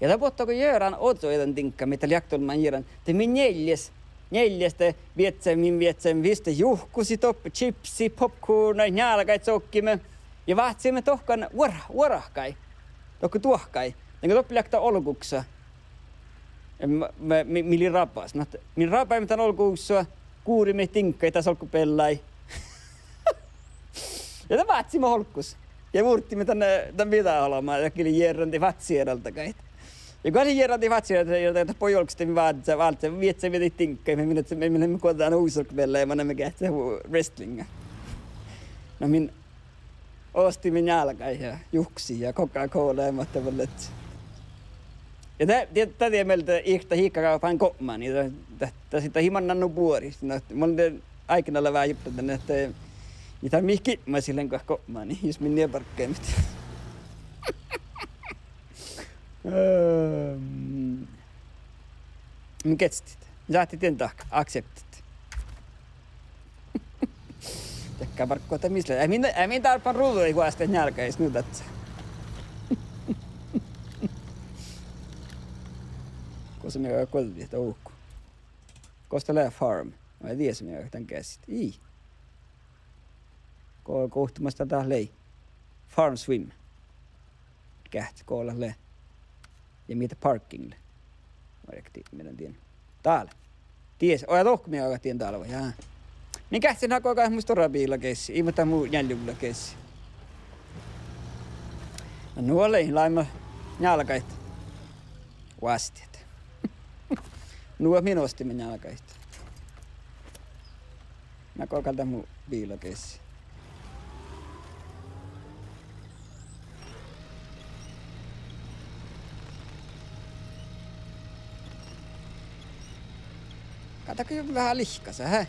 Ja dat boahtá go Göran ožžo dan diŋgga, mii dat lei okta olmmái jerran, de min njealljis, njealljis de viežžaimet, viežžaimet viste juhkusiid doppe, čipsiid, popcornaid, njálgaid coggiimet. Ja vácciimet dohko vuor-, vuorahkái. Dohko duohkái. Dego doppe lei okta olgguksa. Ja ma-, ma-, mii, mii lei rabas. Na ahte min rabaimet dan olgguksa, guriimet diŋggaid das olggobeallái. Ja de vácciimet olggos. Ja vurddiimet dan, dan viđa olbmá, dat gii lei jerran de vácci earaldaga. Ja go lei jerran de vácci earaldaga, dat bođii olggos de mii vázzá, vázzá, viežžaimet daid diŋggaid, mii, mii, mii, mii leimmet guođán olggobeallái ja manaimet geahččat wrestlinga. Na min Ostiimet njálggaid ja juhkasiid ja Coca-Cola ja mat dat vel lei. Ja de, de, dat dien mielde iktá hiikkagávpáhan gopmaniid, dat, dat, dat, dat ii mannan nu buorit. Na, mun de áigge lea veahá jurddan dan ahte ii dat mii gipmasit lean go gopmaniid, jus min nie bargaimet. Ehm, mun geastit. Sáhttit dien dahkat, accepted. Dakkár barggu dat mis lea. Eh, min, eh, min dárban ruđaid vuosttaid njálggaid nu dasa. Gos mii guovdit, dat uhku. Gos dat lea farm? Vai dies mii dan geastit. Ii. Go guhtta mus dat lei. Farm swim. Geahččat go dat lea. Ja mii dat parking lea. Oaikkut mii dien. Dál. Dies, oi, dohko mii galgat dien dál vai, jaa. Min geahččen hagogat mu stuorra biila geasi, ii mu dat mu njealljehulla geasi. Na nu lei, leimmet njálggaid. Vuosttaid. Nu min ostiimet njálggaid. Na go gal dat mu biila geasi. Gal dat gal veahá lihkasat, he?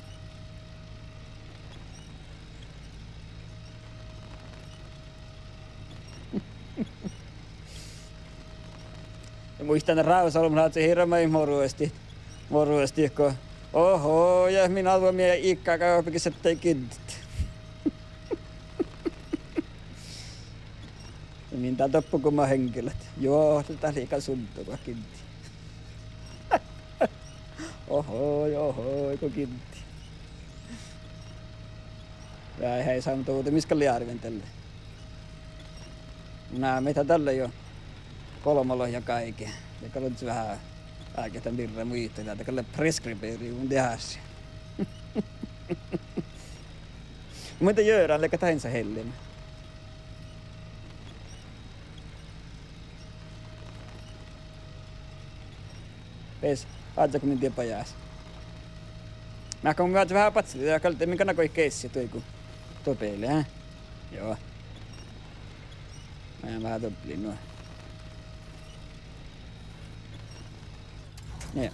Ja muittán rávesolbmot lávcci hirbmat moruestit. Moruestit go. Oho, ja min ađuime iiga gávpegis ahte giddit. Ja min dál doppe go mat heŋgelat. Juo, dat lei gal sudda go giddii. Oho, oho, go giddii. Ja ii sáme dovde, mis gal lei árven dalle. Na, mii dat dalle jo golbma logi áigi. Ja gal lei veahá áigi dan birra muitalit, dat gal lea preskriberium deháš. Muhto Göran lei gal dainsa hellim. Bes, oažžu go min die bajás. Meahkka mun oažžun veahá bacciid, ja gal de min galggan geassit duoigu. Duo beale, eh? Juo. Mun veahá doblin nu. Nie.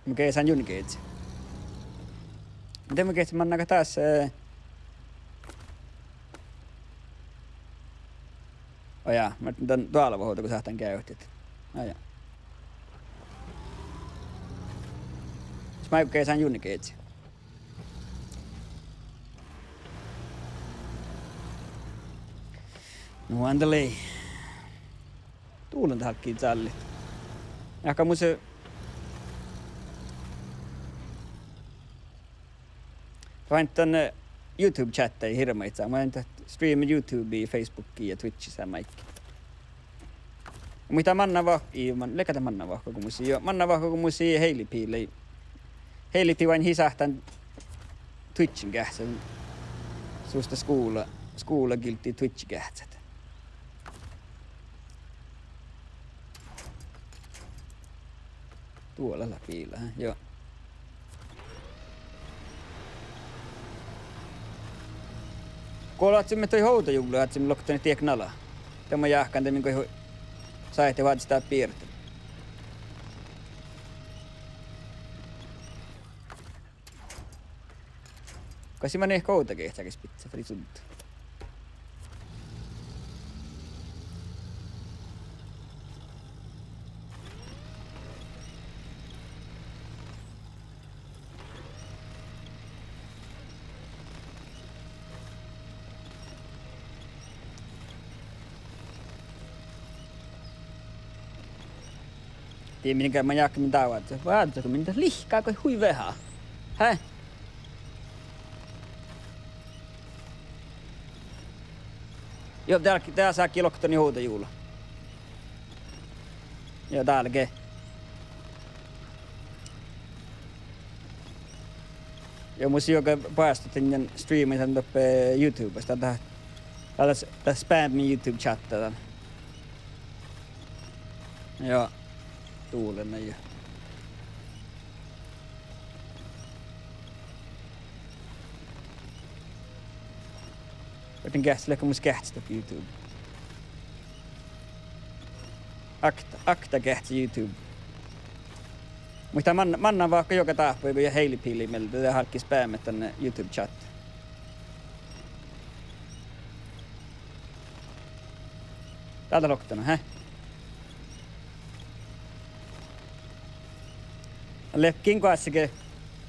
Mun geasán jun geasi. De mun geasán mannan dás, eh, Ó jaa, ma dan doalvvahovde go sáhtán geavtit. Ó jaa. Smáigu geasán jun geasi. Nu anda lei. Duvlon dat álggii callit. Meahkka mus Fáin dan, eh, YouTube-čáttái hirbmadit, mun dat streama YouTubei, Facebookii ja Twitchii seamma áigge. Muhto manná vah-, ii, man-, leago dat manná vahku go mus lei, juo, manná vahku go mus lei Heilipii lei. Heilipii oaidná ii sáhttán Twitchin geahččat. Sus dat skuvla, skuvlagildii Twitchi geahččat. Duola lea biila, juo. Go oaččuimet daid ovdajuvlui, oaččuimet lokte diek nala. De mun jáhkán de min go sáhte oažžut biertan. Kas sii manai ovdageahččat ges bidjat, fari suddu. Die min gal, mun jáhkán min dává, oažžu go min dat lihkká go hui veahá. He? Juo, dál, dál sáhttá lokta ovdajuvla. Juo, dál ge. Juo, mus juoga boastut dan streaman dan doppe YouTubes, dat, dat, dat spammi YouTube-čátta dan. Juo, dulen jo. Ahte geahččat leat mus geahččat doppe YouTube. Okta, okta geahččat YouTube. Muhto man-, mannan vahku juoga dáhpáhuvvá ja heilipili mielde de álggii spámmat dan YouTube čátti. Dál dat okta, he? Lepkin goassege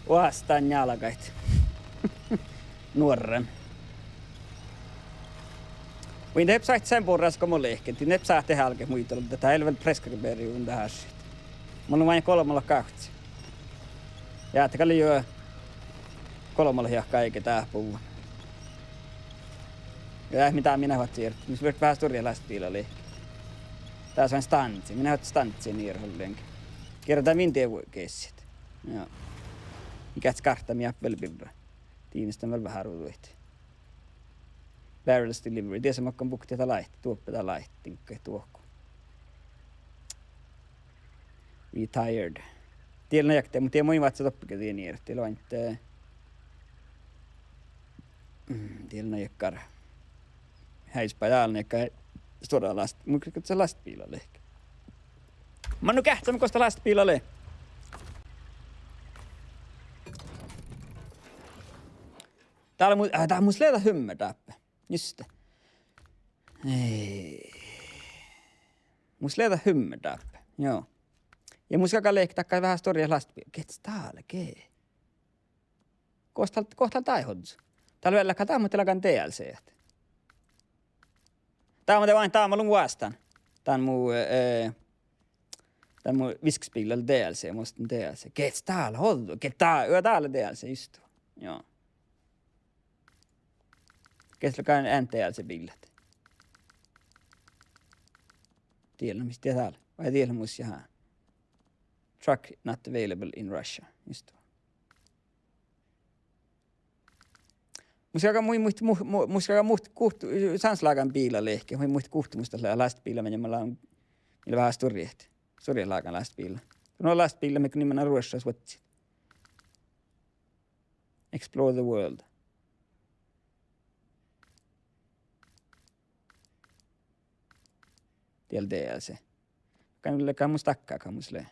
oastán njálggaid. Nuorran. Mun in dego sáhttá borrasit go mo lehket, in dego sáhttá álgit muitalit, dat ii leat vel preskarberiuvvon dahkásaš. Mun lean maid golbma loahkit. Ja dat gal lea juo golbma loahkit áigi dáhpáhuvvá. Ja mii dá mii oaččuimet, mis fertet veahá stuorra lástbiila lehket. Dás oaidná stanci, mii oaččuimet stanci nie ollenkaan. Gearggan min dieđusge sis. Ja. Geahččat kártta mii vel birra. Dieinastán vel veahá ruđaid. Barrels delivery. Dies makkár buktit dat leat, doppe dat leat, diŋggaid dohko. Retired. Die lean juo, muhto die mun in váccá doppe ge dien ieret, die lean, eh, mm, die lean juo. Heaispai dál nie, stuorra lást-, mun gal lástbiila lehket. Mun nu geahččat gos dat lástbiila lea. Dál mu-, eh, dál mus lea dat hummer dáppe. Just det. Ei. Mus lea dat hummer dáppe. Joo. Ja mus galgá lehket dakkár veahá stuorra lástbiila. Gehtet dál ge. Gos dál, gos dál dáid ožžo. Dál vel galgá dá, muhto galgá D L C-t. Dá mun de oaidnen, dá mun lean oastán. Dán mu, eh, dán mu viskkosbiilla D L C, mun oastan D L C. Gehtet dál ožžo, gehtet dá, juo dál D L C, just. Joo. Gehtet galgá eant D L C-biillat. Die lean mis die dál. Vai die lean mus ja há. Truck not available in Russia. Just. Mus galgá mu-, muhto, mu-, mu-, mus galgá muhto guhte-, sánslágan biila lehket, mu-, muhto guhte mus dat lea lástbiila, mii leat, mii leat veahá stuorra, stuorra lágan lástbiila. No lástbiila, mii go ni manná Ruoššas vuodjit. Explore the world. Die leat D L C. Gal mun lean mus dakkága mus lea.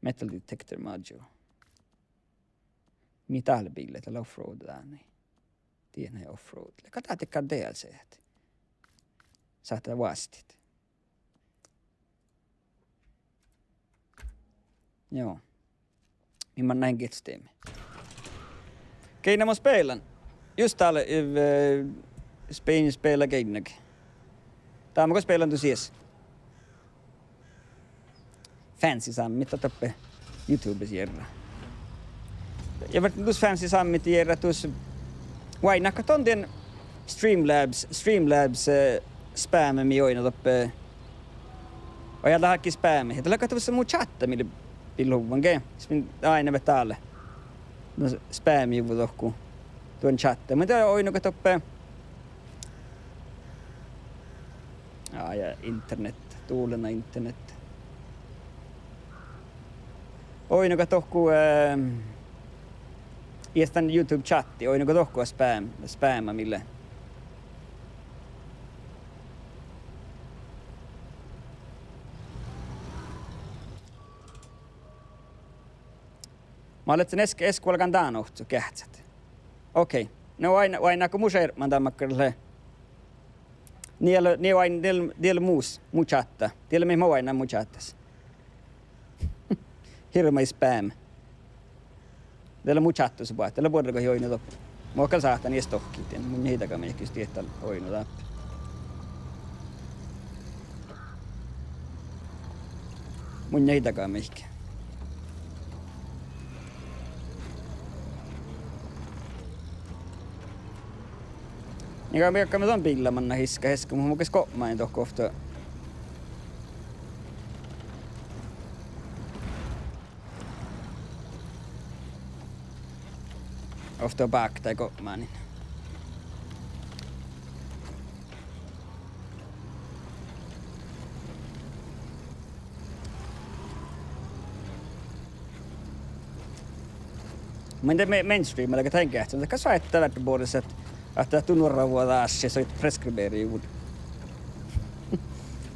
Metal detector module. Mii dá lea biilla, dat lea offroad dán. Die leat offroad. Leat gal dát dakkár D L C-t. Sáhttá oastit. Joo. Mii manná gehtet stemme. Geainna mun spelan. Just dál, eh, Spain spela geainna. Dá mun go spelan dus ies. Fancy Summit dat doppe YouTubes jearrá. Ja ferten dus Fancy Summit jearrá dus oaidná go don dien Streamlabs, Streamlabs, eh, spamma mii oidno doppe. Oi, dat álggii spamma. Dat lea gal duossa mu čátta mii lea billuvvan ge. Sis min ain vel dál. No spamma juvvon dohko. Duon čátta. Mun de oidno gal doppe. Á, ja internet, duolena internet. Oidno gal dohko, eh, ieš dan YouTube čátti, oidno gal dohko spam-, spamma mii lea. Mun lean eske, eske galggan dán ovcci geahččat. Okei. No oaidná, oaidná go mu šerpman dan makkár lea. Nie lea, nie oaidná, die lea, die lea mus, mu čátta. Die lea mii mo oaidná mu čáttas. Hirbmat spam. Die lea mu čáttus boahtá, dat lea buorre go ii oidno doppe. Mo gal sáhtán ieš dohkkehit, munnje ii daga miehkis dieid dal oidno dáppe. Munnje ii daga miehkis. Ii gal mii galggaime don biilla manná hiska, hiska, mu, mu ges gopmájin dohko ovtta. Ovtta bákta gopmájin. Mun de me-, mainstream, dat gal dan geahččan, dat gal soaitá várra boares ahte, ahte dat nuorravuođa ášši soaitá preskriberiiguin.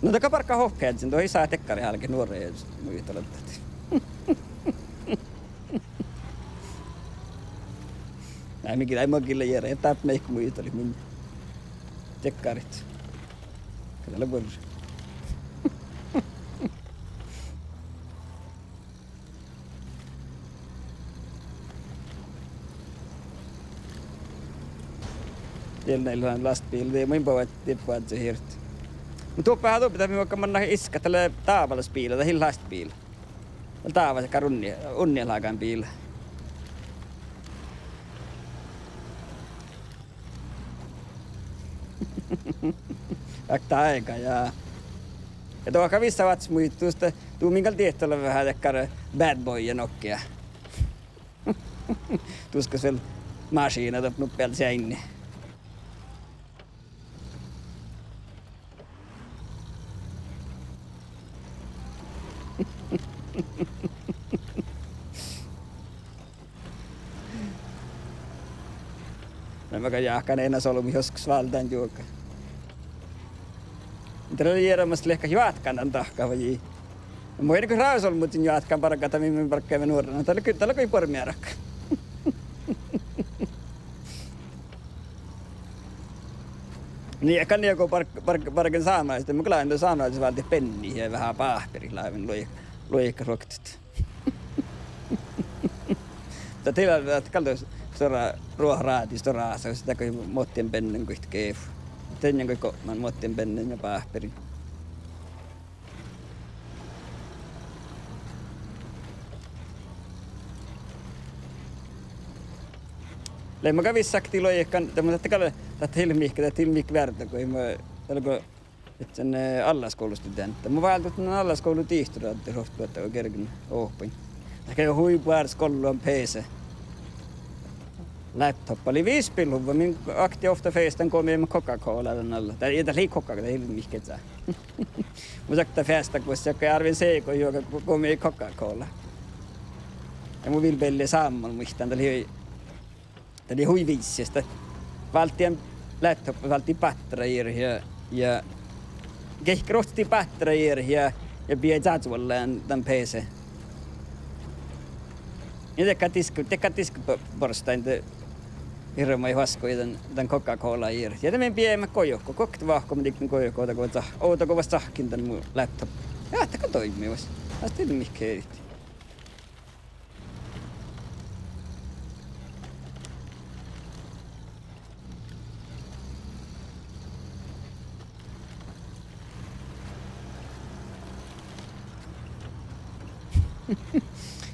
No dat gal bargá ohppiheaddjin, dat ii sáh dekkarit álgit nuorra ja muitalit dat. Nai, mii gal, mii gal jearrat, dáppe mii muitalit min dekkarit. Gal dat lea buorre. Diel lea lastbiila, dii mun boađen, dii boađen hirt. Muhto doppe, doppe, dat mii makkár manná iskat, dat lea dábálaš biila, dat ii leat lastbiila. Dat lea dábálaš, gal unni-, unnilágan biila. Okta áiga, ja. Ja dohko vissa váttis muittán, du, min gal dieid leat veahá dakkár bad boy nokea. Duskas vel mašiidna doppe nuppe seainni. Na, mun gal jáhkán eanet olbmot joskus váldán juoga. Dalle jearemus leat juotkán dan dahkat vai ii. Mun eai go ráves olbmuin juotkán bargat, mii, mii bargaimet nuorra. Dat lea gal, dat lea gal buorre mearka. Nii, gal nie go barg-, barg-, bargen sámelasis, de mun gal lean sámelasis váldit benni ja veahá báhpiriid láven luo-, luoikat ruoktot. Dat ii leat, dat gal dat stuorra ruohta rádi, stuorra ásahus, dat go muottien bennen goit gefu. Dien goit gopman muottien bennen ja báhpiriid. Lean mun gal vissa oktii luoikan, de mun ahte gal, dat ii leat mihkke, dat ii leat mihkke vearde, go mun, dat lea go ahte, eh, allaskuvlastudeantta. Mun váldán ahte allaskuvlla dihtor, ahte ruoktot go gergen ohppan. Dat gal hui buoret skollan pece. Laptopa lei visppiluvva, min oktii ovtta feastan go mii Coca-Cola dan alla. Dat, dat lei Coca, dat ii leat mihkke eai. Mun šat feastan, gos šat árven seago juoga go, go mii Coca-Cola. Ja mun vilbellen sámman muittán, dat lei, dat lei hui viissas, dat válddii laptopa, válddii bátteraid ja, ja gehkii ruohcci bátteraid ja, ja bijai čážžovallain dan pece. Ja de gal disk-, de gal diskobor-, borstain de hirbmat oaskkojit dan, dan Coca-Cola jierpit. Ja de mii bijaimet gojohko, gohket vahku mii dihten gojohko, ovdal go, ovdal go fas cahkken dan mu laptopa. Ja dat gal doibmii fas. Fas dihte mihkke eai.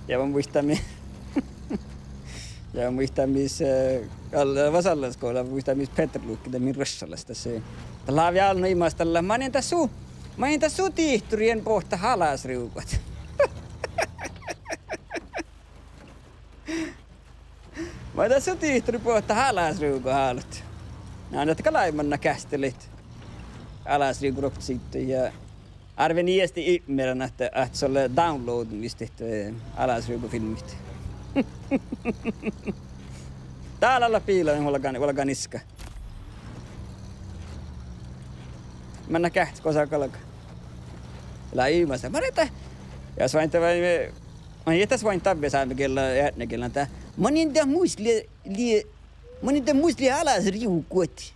Ja mun muittán mi-, ja mun muittán mis, eh, al-, fas allaskuvlla, mun muittán mis Peter Luukki, dat min ruoššalas das lei. Dat lávii álbmo imaš dalle: Manin dat su, manin dat su dihtori bohtet alasrivgot. Manin dat su dihtori bohtet alasrivgot álo. Na, dat gal lei manná geahččalit alasrivgorohkosiidda ja árven ieštit ipmirdan ahte, ahte son lea downloadii visttit, eh, alasrivgofilmmit. Dál leat biilat, vuolgán, vuolgán iska. Manná geahččat gosa galgá. Lei imaš, manin dat, ja svaiŋ dat vai, manin dat svaiŋ dat viesu sámegiella, eatnagiella dat. Manin dat mus lei, lei, manin dat mus lei alasrivgot.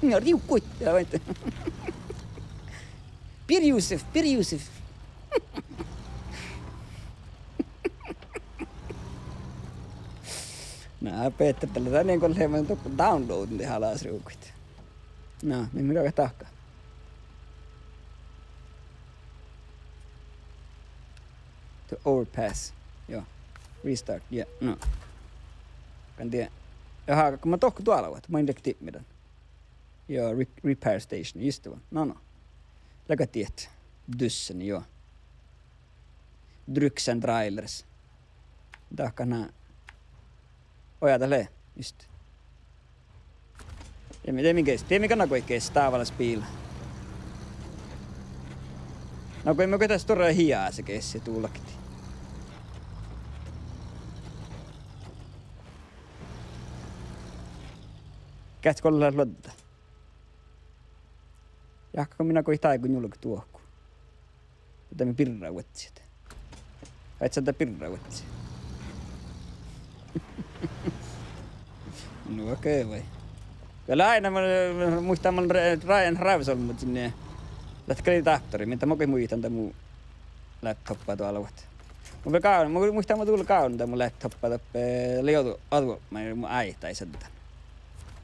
Ja rivgot, ja vai. Birjusef, birjusef. Na, Peter, dat lea dan go lea man downloadii alasrivgot. Na, mii, mii galgat dahkat. To overpass. Joo. Restart, yeah, no. Kan die. Jaha, go mun dohko doalvut, mun in leat dipmirdan. Joo, re-, repair station, just det. No, no. Leago diet. Dussani, joo. Drugs and trailers. Dahkat na. Ojá, dat lea, just. Dien mii, dien mii geasset, dien mii gal na goit geasset dábálaš biila. Na goit mii goit dat stuorra hiasa geasset duolakti. Geahččat go leat luodda? Jáhkká go mii nagodit dáigu njulget duohku. Dá mii birra vuodjit. Áidá, dá birra vuodjit. Nu okei vai. Ja lea ain, muittán, mun re-, rájen hrávsalmu sinne. Leat gal dápttori, mii dat mun goit muittán dan mu laptopa doalvvat. Mun vel gávdnan, mun muittán, mun dula gávdnan dan mu laptopa doppe, lea ođu-, ođu-, ma-, mu áidái seaddán.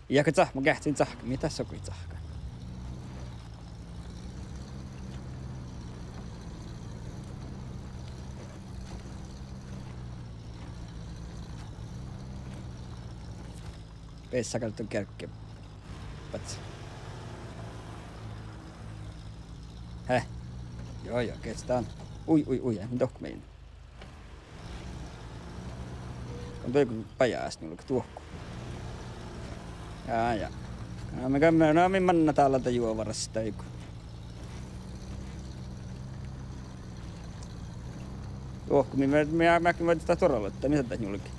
Ja go cah-, mun geahččašin cahkkan, mii dat sogai cahkkan. Bessa gal don geargge. Bats. He. Joo, joo, geahččat dan. Ui, ui, ui, ja, dohko min. Don dego bajás nu lea duohko. Ja, ja. Na mii, na mii manná dálde juovarasta dego. Duohko mii, mii, mii, mii, mii dat duoraluotta, mis dat njulge.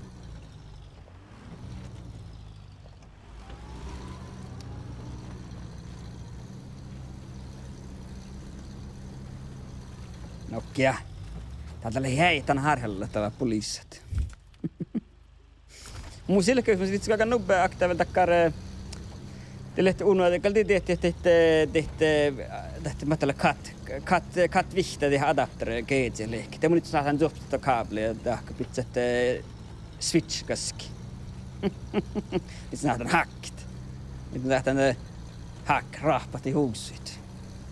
Nohká. Dál lea heaiten hárheallat dat bulissat. Mun silkes, mun sihte galggan nubbe akta vel dakkár, eh, de lehpet unna, gal dihte, dihte, dihte, dihte, dihte, mat lea kat, kat, kat vihtta dihte adaptere G C lehket. De mun in sáhtán duoppat kábla ja dahká bidjat, eh, switch gaskii. Mis in sáhtán hákit. Mis in sáhtán, eh, hák-, ráhppat dihte huvssuid.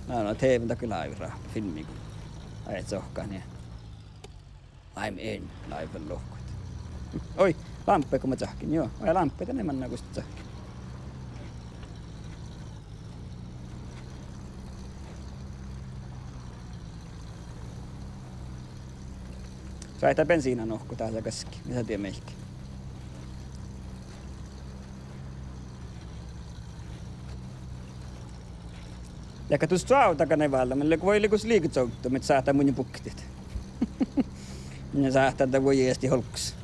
Na, na, T V dat gal lávii ráhppat filmmi go. Ai, et sohkan ja. I'm in, live lohkat. Oi, lámppoja go mun čahkken, joo. Oi, lámppoja, dan eai manná gos čahkken. Sáhtán bensiinna nohkkat dasa gaskii, mis dat dieid mihkke. Ja go dus čuovddaga ne vállá, mun lea go vuoi lei gos liikečuovddu, mii sáhtán munnje buktit. Mii sáhtán dat vuoi easti olggos.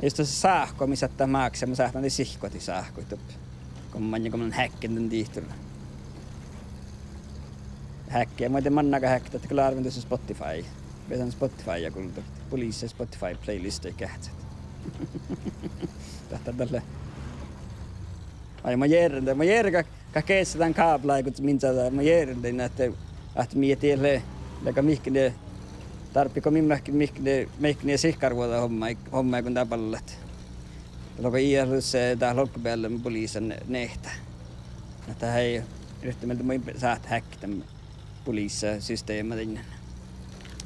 Jus dat sáhku, mis sáhtát máksat, mun sáhtán dihte sihkkohit sáhkuid doppe. Go maŋŋá, go mun hákken dan dihtor. Hákke, muhto mannaga hákke, dat gal lea árven dušše Spotify. Beasan Spotifya gullui. Bulissii Spotify playlista geahččat. Dat, dat lea. Ai, mun jearen, mun jearen go, go geahččat dan kábla áigut min čađa, mun jearen dan ahte, ahte mii dieid lea, lea go mihkkege, dárbbašii go min mihkkege, mihkkege, mihkkege sihkarvuođa homma, homma go dat ballat. Logo iialusa, eh, dat olggobealde bulisan nehtá. Ahte ii, ruohta mielde mun in sáhte hákket dan bulisasysteema dainna.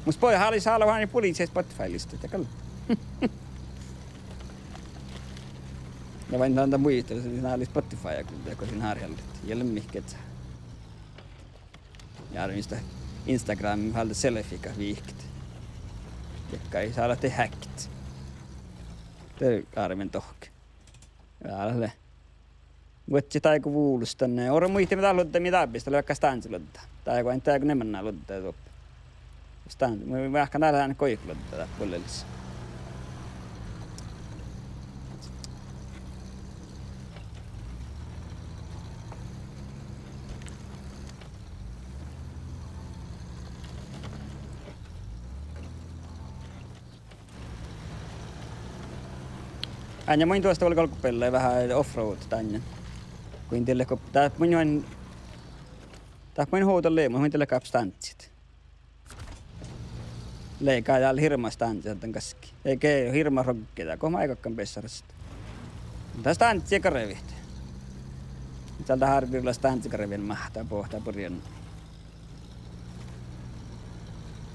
Mus bođii háliidis álo han bulisaid Spotify-listtii, dat gal. Ja vai dan, dan muitte, sin álii Spotifya gullui, go sin hárheallat. Ja lea mihkkege. Ja árven Insta-, Instagrami fal selfiekat vihket. Dego ii sáhtát hákket. De árven dohko. Ja lea. Vuodjit dáigu vulos dan, eh, orru muitte mii dat luodda, mii dárbbašii, dat lea vaikko stánddi luodda. Dáigu, dáigu ne manná luodda doppe. Stánddi, mun veahkán dál lean goit luodda dat bullelis. Áinna mun duostan vel galggobeallai veahá offroad dainna. Go in dieđe go, dat mun, dat mun hođa lea, mun in dieđe go stánddiid. Lea gal hirbmat stánddi dan gaskii. Ii ge hirbmat rogge dat, go maid galggan beassat. Dat stánddi garvehit. Dál dat árvvi stánddi garven máhttá boahtá burjan.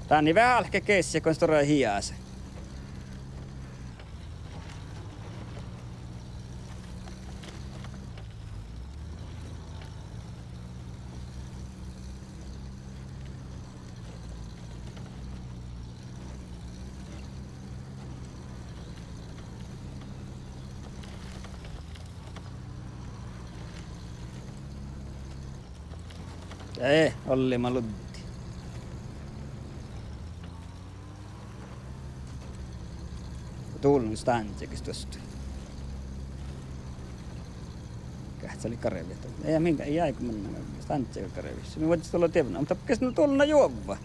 Dán ii veahá álgit geasset go stuorra hiasa. Eh, olli ma luddii. Dullen stándžegis duosttu. Geahččalit garvit. Ii, minge, ii áigu mannan stándžege garvvis. Mii vuodjit dolla dievna, muhto ges nu dullen juovva.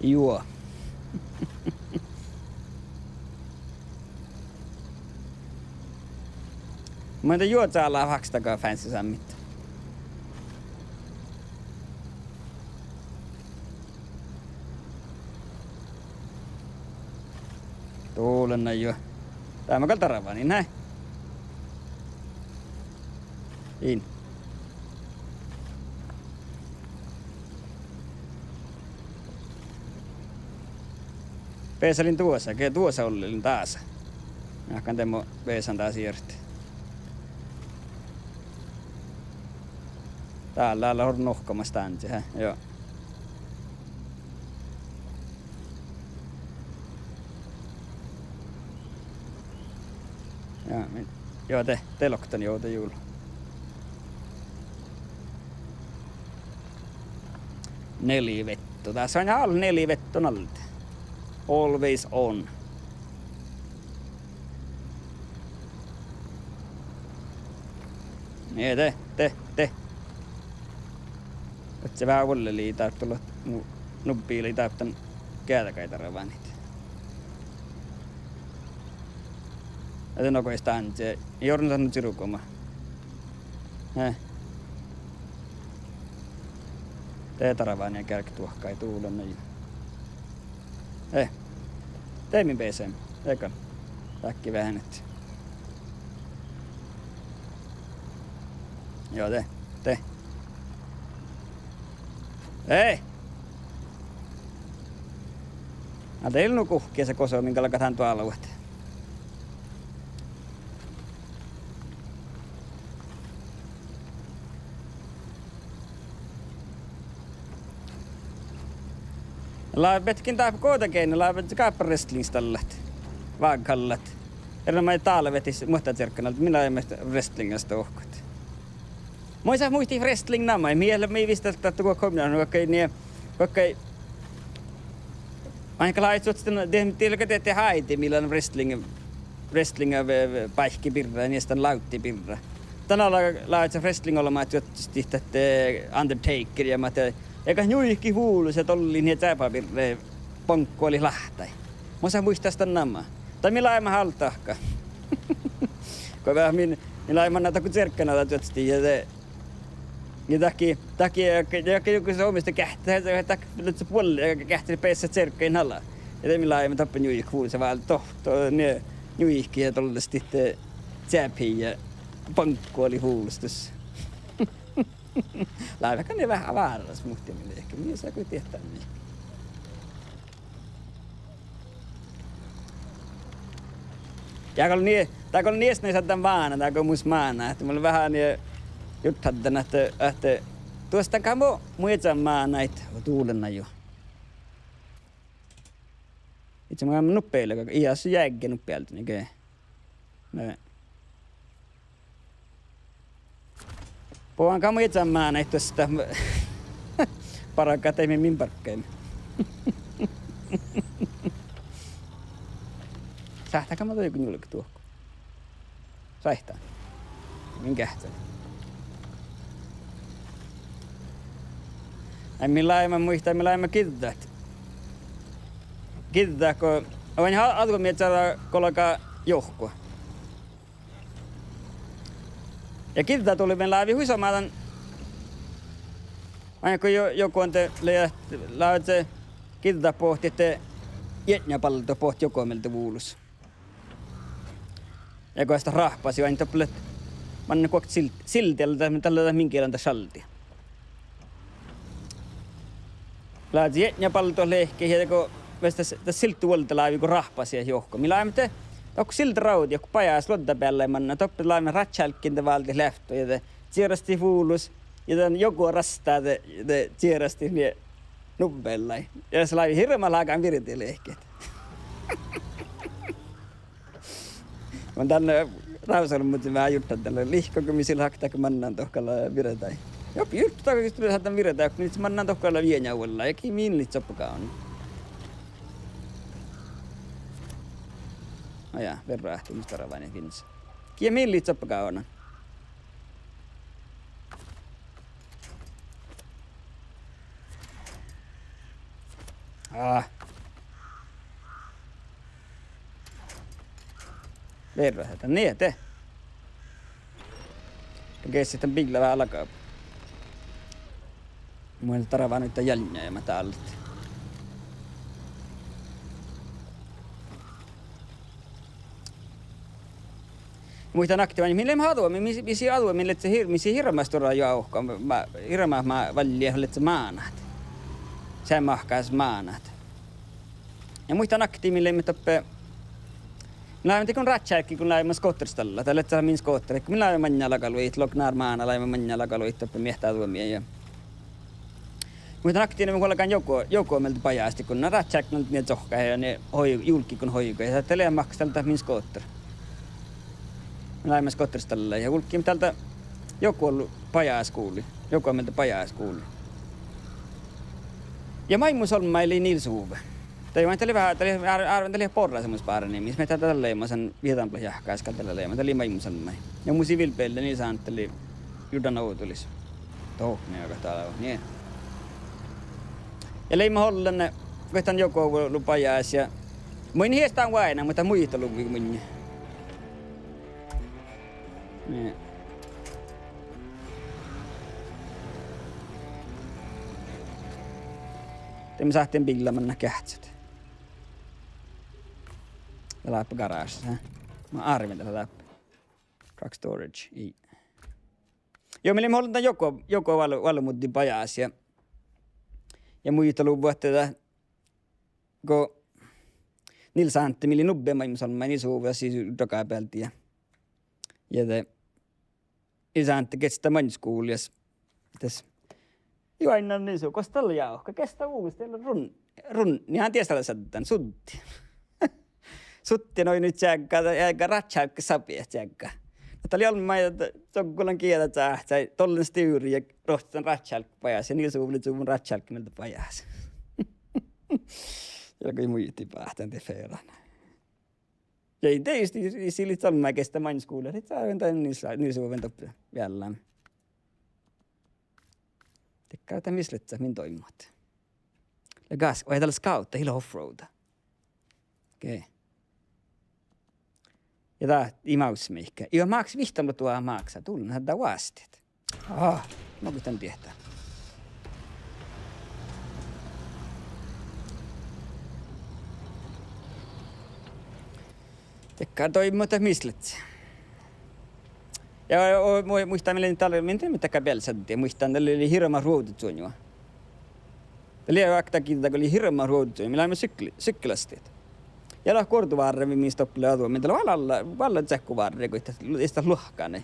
Juo. Muhto juo, čála fáksttaga fánssisammit. Dullen juo. Dá gal darvánin, há? In. Besalin duosa, ge duosa ollilin dása. Ahte de mo besan dás ierte. Dál lea orru nohkkamas stándže, há? Juo. Ja, min-, juo, de, de loktan, juo, de jul. Nelivettu. Dás lea ain nelivettu alde. Always on. Nie, de, de, de. Ahte veahá vuollelii dábdollat, nu-, nubbi lei dábdan geađgái darvánit. Ja de nogo stándže, ii orru nu čirgoma. Eh. De darvánin geargga duohkái dulen juo. Eh. De mii besaime. De gal. Dahkkii veahá ahte. Juo, de. De. Eh! Na de ii lean nu guhkes gosa min galgá dán doalvvat. Lávejit dáppe goda geainna, lávejit gáppa wrestlingstallat, vággallat. Erenoamážit dálvet muohttačierggan alde, mii leimmet wrestlingas dohko. Muittán muitit wrestling namai, mii eat leat mii visttaldat go komii, nu, vaikko nie, vaikko Vaikko lávejit suohtas dan, die, die leat dieđe háidit mii leat wrestling, wrestling, eh, báikki birra, nie dan lávddi birra. Dan ala lávejit wrestling olbmát juohkestit ahte Undertaker ja mat, ja gal njuiket vulos ja dollit nie čába birra, boŋggolit láhtái. Muittán muitit dan namma. Dan mii leimmet álo dahká. Go veahá min, mii leimmet mannan dohko čierggan ala juohkestit ja de Ja dahke, dahke, ja, ja, ja, ja, somá geahččá, dahke lea buolli, ja geahččá beassat čierggain ala. Ja de mii leimmet doppe njuiket vulos váldit, dohko nie njuiket ja dollestit čábehii ja boŋggolit vulos dus. Lávejit gal nie veahá várálaš muhtumin lehket, mii sa go diehtán mii. Ja gal nie, dat gal nie, nie šaddan vána, dat gal mus máná, ahte mun veahá nie jurddašan ahte, ahte duostan gal mo, mu iežan mánáid, dulen juo. Ii lean nuppi ealde, ii lean su jagi nuppi ealde, nie ge. Ne. Bogan gal mu iežan mánáid duostan. Bargat de mii, mii barggaime. Sáhttá gal mo dego njulge dohko. Sáhttá. Min geahččá. Ai, mii leimmet, muittán, mii leimmet giđđat. Giđđat go, oaidná, algo mii čađa golgá johku. Ja giđđadulven lávii hui somá dan, vaikko jo-, jogo de lea, lávejit giđđat bohte, ahte jietnjabaldu bohte jogo mielde vulos. Ja goas dat rahpasii, oaidná doppe leat, manne guokte sil-, sildi, dat, dat lea dat min gielan dat šaldi. Lávejit jietnjabaldu lehket ja dego, ves das, das sildu vuolde lávii go rahpasii johku. Mii leimmet dohko silda rávdi, joku bajás luoddabeallái mannan, doppe leimmet rádjálggiin de váldit leavttu ja de čierastit vulos, ja dan jogo rastá de, de čierastit nie nubbeallái. Ja das lávii hirbmat lágán virdi lehket. Mun dan, eh, Rávsalmužin veahá jurddan dalle, lihkko go mis lea háktat mannan dohko lea virdái. Juo, jurddan dohko, jus lea háktat virdái, mis mannan dohko lea vieňa vuollái, ja gii min lea doppe gávdnan. Á ja, verra ahte mus darvánii fiinnas. Gii min lea doppe gávdnan. Á. Verra ahte nie de. Geasset dan biilla veahá laga. Mun darván dan jalnnaid ja mat dál. Muittán aktivaan, min leimmet adumin, mis, mis adumin lei hir-, mis hirbmat stuorra juovka, ma-, hirbmat ma-, vállje lei mánát. Seamma mahkáš mánát. Ja muittán aktivaan, min leimmet doppe, min leimmet dego rádjái go leimmet skohterstalla, dat lei min skohter, go min leimmet maŋŋá laga luođit, lognár máná leimmet maŋŋá laga luođit doppe miehtá adumin ja Muittán aktivaan, min galggan juogo, juogo mielde bajás dego, na rádjái go nie čohkkát ja nie hoi-, julggiiguin hoigui. Ja dat lea mahkáš dál dat min skohter. Leimmet skohterstallái ja vulggiimet dál dat juogo bajás guvlui. Juogo mielde bajás guvlui. Ja maid mus olmmái lei Nils Ove. Dat lei, dat lei veahá, dat lei, ár-, árven dat lei borraseamos báran, mis mii dat dalle leimme son vieđanbláhjahkás gal dalle leimme, dat lei maid mus olmmái. Ja mus ii vilbbejedje, Nils Ánte lei jurddan ovddalis. Dohko mii galgat dál, nie. Ja leimmet ollen, eh, goit dan juogo vuolu bajás ja mun in ieš dan váinan, muhto muitaluvvui munnje. Nie. De mun sáhtán biilla manná geahččat. Ja láhppá garášis, eh? Mun árven dat lea dáppe. Truck storage, ii. Juo, mii leimmet ollen dan juogo, juogo val-, valmuddi bajás ja, ja muitaluvvui ahte dat go Nils Ánte, mii lei nubbi maid mus olmmái, Nils Ove sii doga bealde ja, ja de Nils Ánte geahččá maŋŋá skuvllas. Des juoidá Nils Ove, gos dat lea, jávka, geahččá vuos, dat lea run-, run-, nie han dies dat lea saddan, suddi. Suddi, no, nu čeagga, ja rádjái sabet čeagga. Dat lei olmmái, doggulan gieđa čáhcái, dollen stýri ja ruohccidan rádjái bajás ja Nils Ove lei čuvvon rádjái mielde bajás. Ja go muitalii báhcán de feran. Ja ii de, ii, ii, ii lei olmmái geahččá maŋŋá skuvllas, lei árven dan Nils, Nils Oven doppe veallámi. Dakkár dat mis lea, min doimmat. Lea gas-, vai dat lea scout, ii leat offroad. Okei. Ja dat ii mávssat mihkkege. Ii leat máks-, vihtta mii leat duhát máksat, dullen dat vásttit. Á, no go dan diehtá. Dakkár doimmat dat mis lea. Ja, ja, mu-, muittán, mii leimmet dal-, mii leimmet dakkár bealde sadde, muittán, dat lei hirbmat ruovdečuonjua. Dat lei okta giđđa go lei hirbmat ruovdečuonjua, mii leimmet sykl-, sykkelastit. Ja dat guordu várra, mis doppe lea adumin, dat lea vel alla, vel čeahku várra, go dat, dat luohká nie.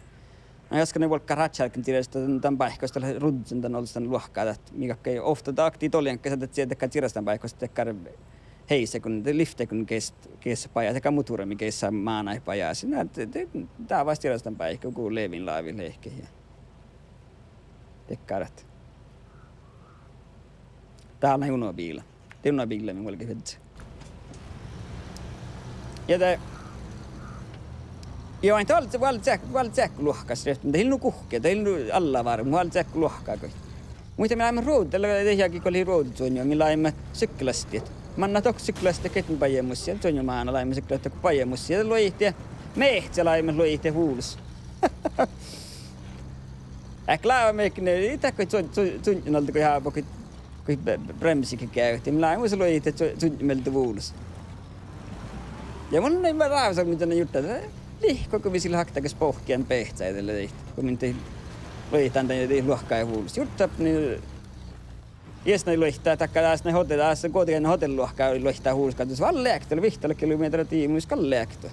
Na, jaskka nie vuolggát rádjái čireset dan, dan báikkus, dat lea ruđđen dan olles dan luohká, dat mii galggai ovtta dat akti dolljenkka, dat čireset dan báikkus, dakkár heisseguin, de lifteguin geas-, geasset bajás, dakkár muhtuvrami geasset mánáid bajás. Na, de, de, dávás čireset dan báikkus go levin lávii lehket ja dakkár. Dál lea uno biila. De uno biila mii vuolgit viežžat. Ja de, ja ain dat vel, vel čeahk-, vel čeahku luohkás, rievtten, dat ii lean nu guhkki, dat ii lean nu allavárra, vel čeahku luohká goit. Muittán mii leimmet ruovde-, dat lea jagi go lei ruovdečuonjua, mii leimmet sykkelastit. Mannat dohko sykkelastit, geahččá bajásmussii, čuonjua máná leimmet sykkelastit dohko bajásmussii, ja luođit meahcci leimmet luođit vulos. Eai láve mihkkege, ii dat go ču-, ču-, čunnje alde go hábehii, go be-, be-, bremsii geavehii, mii leimmet mus luođit ču-, čunnje mielde vulos. Ja mun in rávsalmmidan jurddan, lihkko go mis lea háktat ges bohkki beahcái dalle dieid, go min dieid luođit dan dieid luohkái vulos. Jurddan, nie, ieš nai luoittá, dakkár dás nai hode-, dás Guovdageainnu hodelluohká luoittá vulos, gal das vel leakto, lea vihttala kilomehtera tiimašis gal leakto.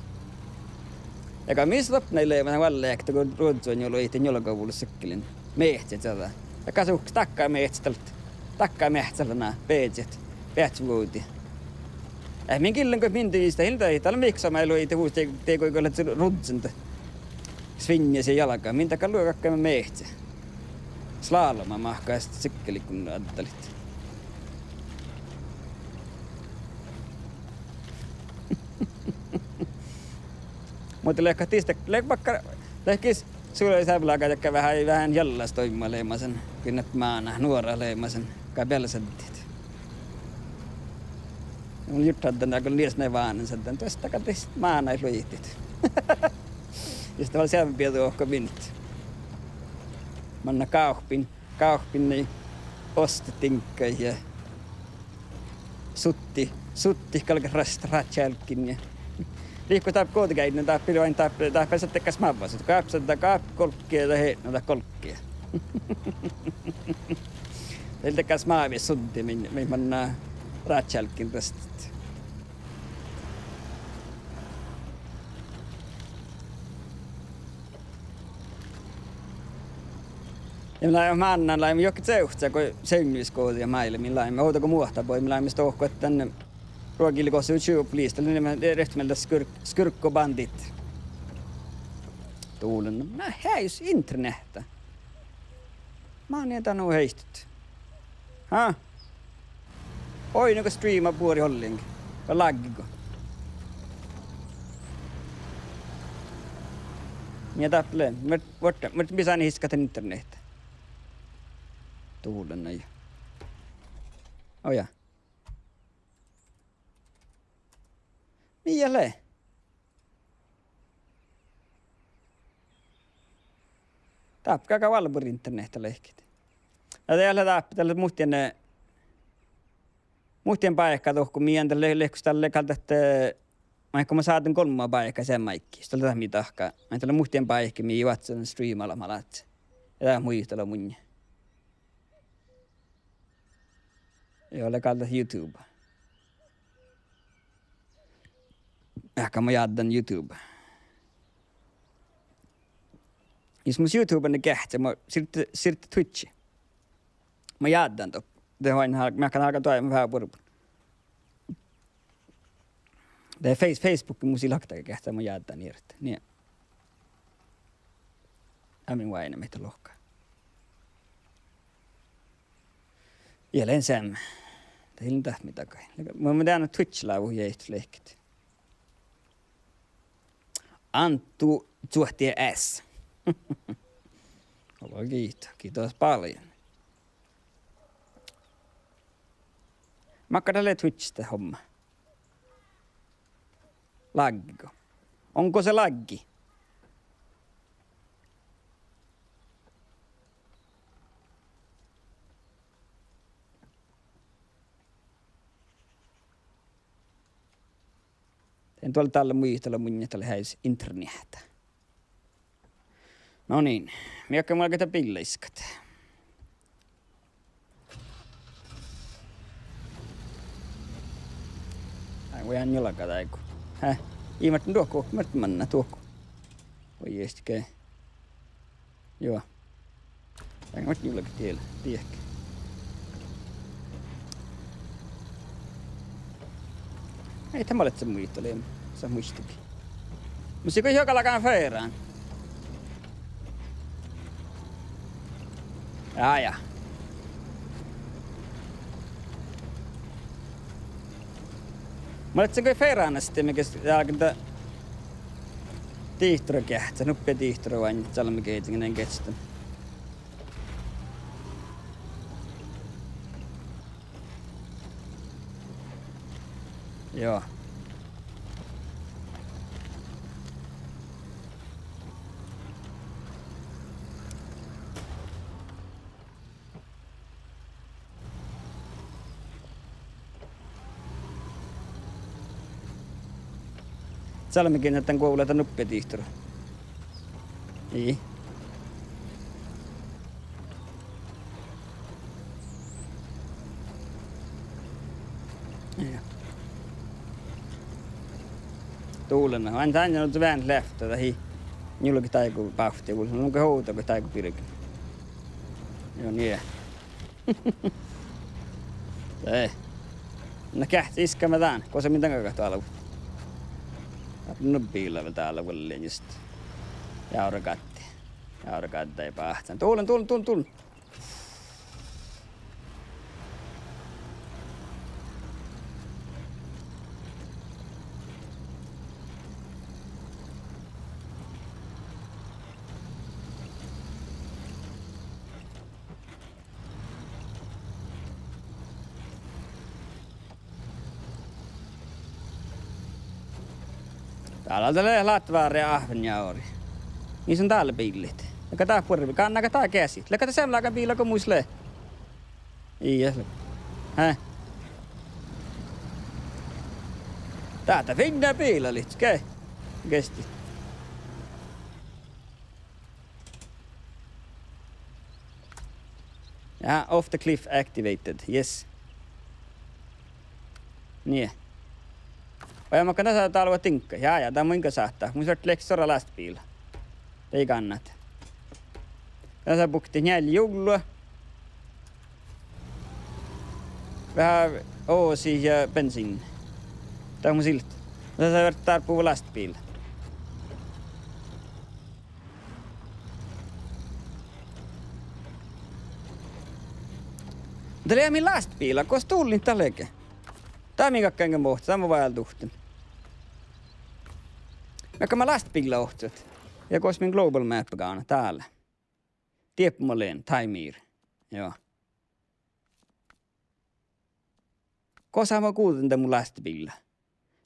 Ja gal mis lea nai leamaš vel leakto go ruovdečuonjua luođit njuolga vulos sykkelin. Meahcci čađa. Ja gal suhkas dakká meahccát, dakká meahccát lea na, beažžat, beažžat vuovdii. Eh, min gillen go min dieđusge, ii dat, dat lea mihkkege somá luođit vulos, dego, dego go lea ruđđen dat. Svinjjasii jalgá, min dakkár luogakkame meahcci. Sláloma mahkáš sykkelit go addalit. Muhto lea gal diste, lea bakkár, lea gis, sulai seamma láhkai dakkár veahá, veahá jallas doaimma leamasan, go ii leat mánát, nuorat leamasan, gal bealde šaddit. Mun jurddašan dál go lies nai vánan šaddan, das dat gal diste mánáid luoidit. Jus dat vel seamma bieđe dohko minit. Manná gávpin, gávpin nai ostet diŋggaid ja suttit, suttit galget rasttat rádjálggiin ja. Lihkus dáppe Guovdageainnu, dáppe ii lean dáppe, dáppe šattai gal smávvasat. Gávppat šaddat gávppat golggi ja eatnat golggi. Dál dat gal smávva suttii min, min manná rádjálggiin rastat. Ja mii leimmet mánnan, leimmet juohke cevcca go seimmis gođii máilmmiin leimmet, ovdal go muohta bođii, mii leimmet dohko ahte dan ruogiilgosa čuovuliista, lea nime, rehtomielde Skurk-, Skurkobandit. Dovllá, na, heai jus internehtá. Manne dat nu heittet? Ha? Oidne go streama buori ollenge. Go laggigo. Mii dáppe lea, muhto, muhto, muhto mii sánen iskat internehtá. Dovllá ja. Ojá. Mii lea? Dáppe galgá oalle buori internehtá lehket. Ja dat lea dáppe, dat lea muhtin, muhtin báika dohko mii, dat lea, lea gos dalle gal dat, eh, maid go mun šadden golmma báika seamma áiggi, jus dat lea dat mii dahká. Maid dat lea muhtin báika mii oaččun streama láhkai. Ja dat muitalii munnje. Ja lea gal dat YouTube. Eahket mun jádden YouTube. Jus mus YouTube lea geahččá, mun sirden, sirden Twitchi. Mun jádden doppe. De oaidnán, meahkan álgá doaibma veahá buorbun. De Face-, Facebookii mus ii leat dakkár geahččá, mun jádden ierte. Nie. Eamen oaidná mihkkege lohká. Ja lean seamma. Dat ii lean dat mii dakkár. Mun, mun dán Twitch lávui jeitus lehket. Anttu čuohti S. Ole giitu, giitu spálajan. Makkár dat lea Twitch dat homma? Laggigo. Onko se laggi? Dán doallat dalle muitalit munnje dalle heajes internehtá. No niin, mii galggat biillaiskat. Ai, vuoi, ean njulga dáigu. Hää? Ii, muhto dohko, muhto manná dohko. Vuoi, eastit ge. Juo. Ean muhto njulga diel-, diehke. Ii, dat mii leat muitalit, sa muittut. Mus lei go juogalágan ferán. Ja, ja. Mun lean go feránastin, mii ges álgán dat dihtora geahččat, nuppe dihtora oaidnit, Čalmma geaidnit, ean geahččat. Juo. Čalmma geaidnit dan guovllat dan nuppe dihtora. Ii. Ja. Dovllá, ain dán, ja nu veahá leavtta dahje. Njulge dáigu bávtti, vuol-, nu go ovdal go dáigu birgen. Juo, nie. De. Na geahččá iskkame dán, gosa min dan galgá dálvut. Dáppe nu biilla vel dále vuollin just. Járgádii. Járgádii báhcán. Dullen, dullen, dullen, dullen. Dál lea láhttát várra áhvennjá ori. Mis son dál biillit? Leago dát buorre, gánnágo dát geasi? Leago dat seammalágan biila go mus lea? Ii, eh. Dát, dát fiinna biila lea ge-, geasti. Ja, off the cliff activated. Yes. Nie. Oi, ja makkár dasa dál lea diŋgga. Ja, ja, dat mun gal sáhtán. Mun ferten leahkit suoraan lástibiila. Dii gánnat. Dasa buktit njeallje jullui. Veahá olsaid ja bensiinnii. Dat mun silten. Dasa fertet dárbbašuppelot lástibiila. Dat lea min lástibiila, gos duollen dat lea ge? Dat mii galggain ge muhtin, dat mun vajálduhttan. Mearkka lástibiila ovcci. Ja gos min global map gávnnat, dál. Diet mo lean, Taimir. Joo. Gosa mo guđđen dan mu lástibiila?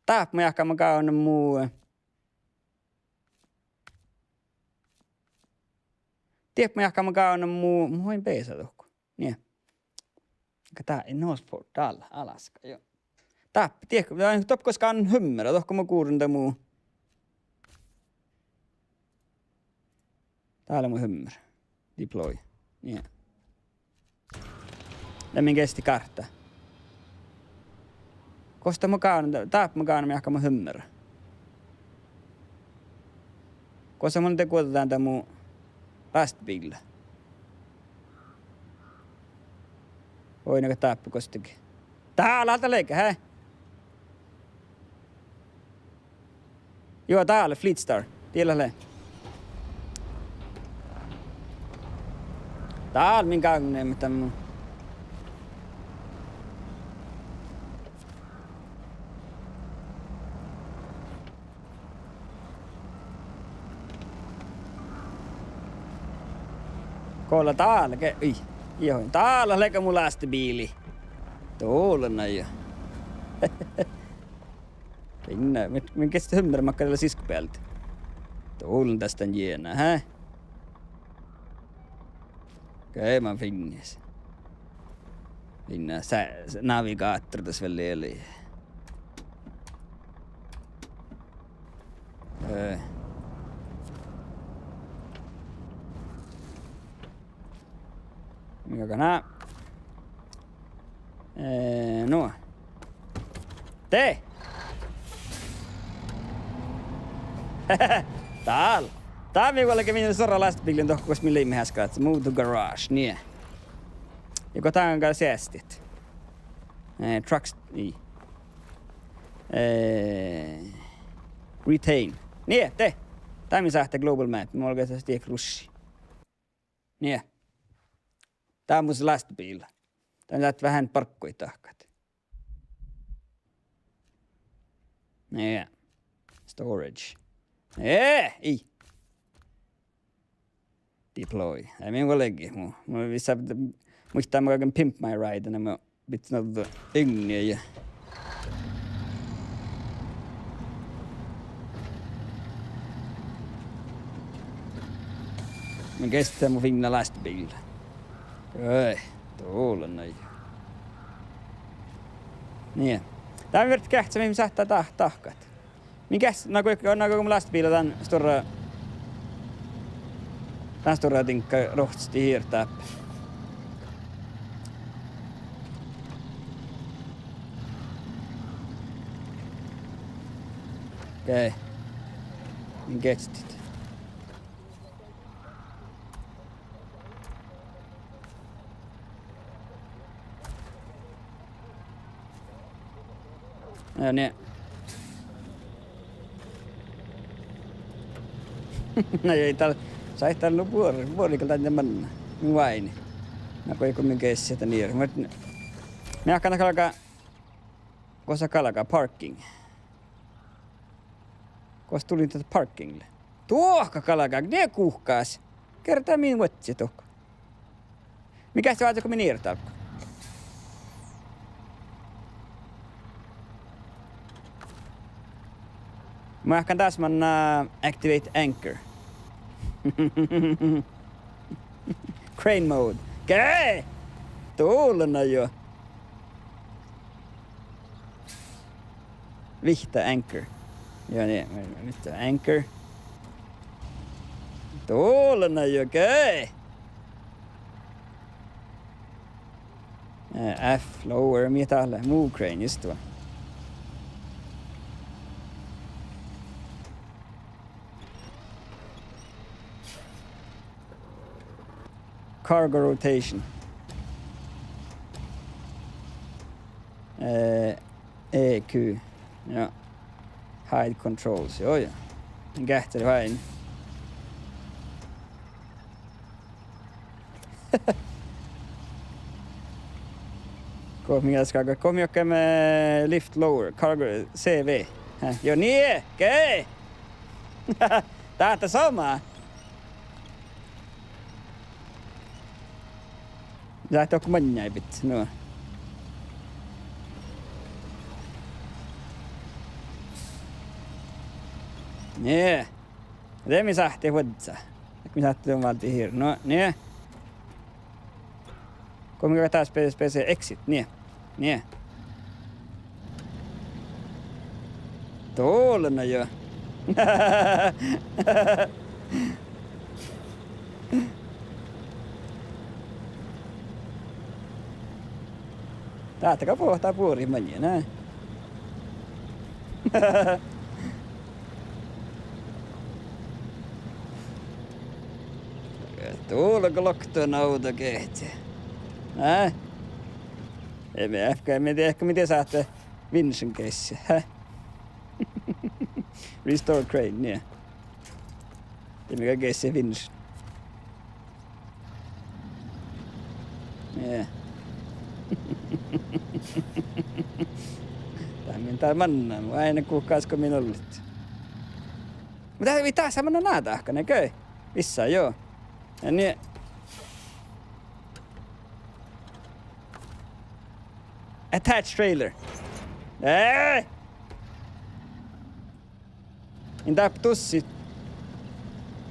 Dáppe mo jáhkán gávdnan mu Diet mo jáhkán gávdnan mu, mu oaidnen beasa dohko. Nie. Ka dá, Northport, dál, Alaska, joo. Dáppe, diet, doppe gos gávdnan hummera, dohko mo gurren dan mu. Dál lea mu hummera. Deploy. Nie. Lea min geasti kártta. Gos dat mo gávdnan, dáppe mo gávdnan jáhkán mu hummera? Gos mun de guđđán dan mu lástibiila? Oi, na dáppe gos dego. Dál dat lea ge, he? Joo, dál, Fleet Star. Diet lea. Dál min gáŋŋa, muhto mun Go lea dál ge-, ii, ii, dál lea ge mu lástibiila. Dullen, na ja. Fiinna, min, min geastit hummera makkár lea siskkobealde. Dullen das dan jiena, he? Ge, mun fiinnis. Fiinna, sa-, sa-, navigátor das vel lei. Eh. Mii galggat ná. Eh, nu. De! Dál. Dál mii galggat mielde suorra lástibiillain dohko gos mii leimmet easkkas. Move to garage, nie. Ja go dán gal seastit. Eh, trucks, ii. Eh, retain. Nie, de. Dán mii sáhttá global map. Mun galggan das diehtit rušši. Nie. Dán mus lástibiila. Dán sáhtát veahá bargguid dahkat. Nie. Storage. Eh, ii. Deploy. Ai, min galggai mu. Mu vissa muittán galggan Pimp My Ride, na mu bidjen ođđa iŋŋá ja. Mun geastit mu fiinna lástibiila. Ai, dullen, na ja. Nie. Dán fertet geahččat mii sáhttá dahkat. Min geahččat, na go, na go mun lástibiila dán stuorra, dán stuorra diŋgga ruohcastit dáppe. Okei. Min geahččat. Ja nie. Na joi, dál, sáhtán nu buori, buori gal dan manná. Mii oaidnit. Na go, go mii geasset dan ier. Muhto, mii galgá, gosa galgá parking. Gos dulin dat parking lea? Duohkat galgá, nie guhkás. Gerte min vuodjit dohko. Mii geahččat váldit go mii ier dálggus. Mun galggan dás manná activate anchor. Crane mode. Ge! Dulá na juo. Vihtta anchor. Juo, nie, vihtta anchor. Dulá na juo, ge! Eh, F, lower, mii dat lea, move crane, just det. Cargo rotation. Eh, E Q. Ja. Height controls, juo, juo. Geahččat oaidnit. Go mii galgá, go mii galgá, eh, lift lower, cargo, C V. Eh, juo, nie, ge! Dat somá. Ja dohko maŋŋá bit, nu. Nie. De mii sáhttit vuozzá. Mii sáhttit don váldit hir-, nu, nie. Go mii galgá dás pe-, pese exit, nie. Nie. Dulá na juo. Dat gal boahtá buori maŋŋá, ne. Dulá go lokto ovdal geahččá. Ää? Ii mii, efka, mii dii, efka mii dii sáhttit vinššan geasset, hä? Restore crane, nie. Dii mii gal geasset vinššan. Nie. Dat min dál manná, mu eai guhkás go min ollet. Muhto dat lea dasa manná ná dahkan, okei. Vissa, juo. Ja nie. Attach trailer. Ee! In dáppe dussii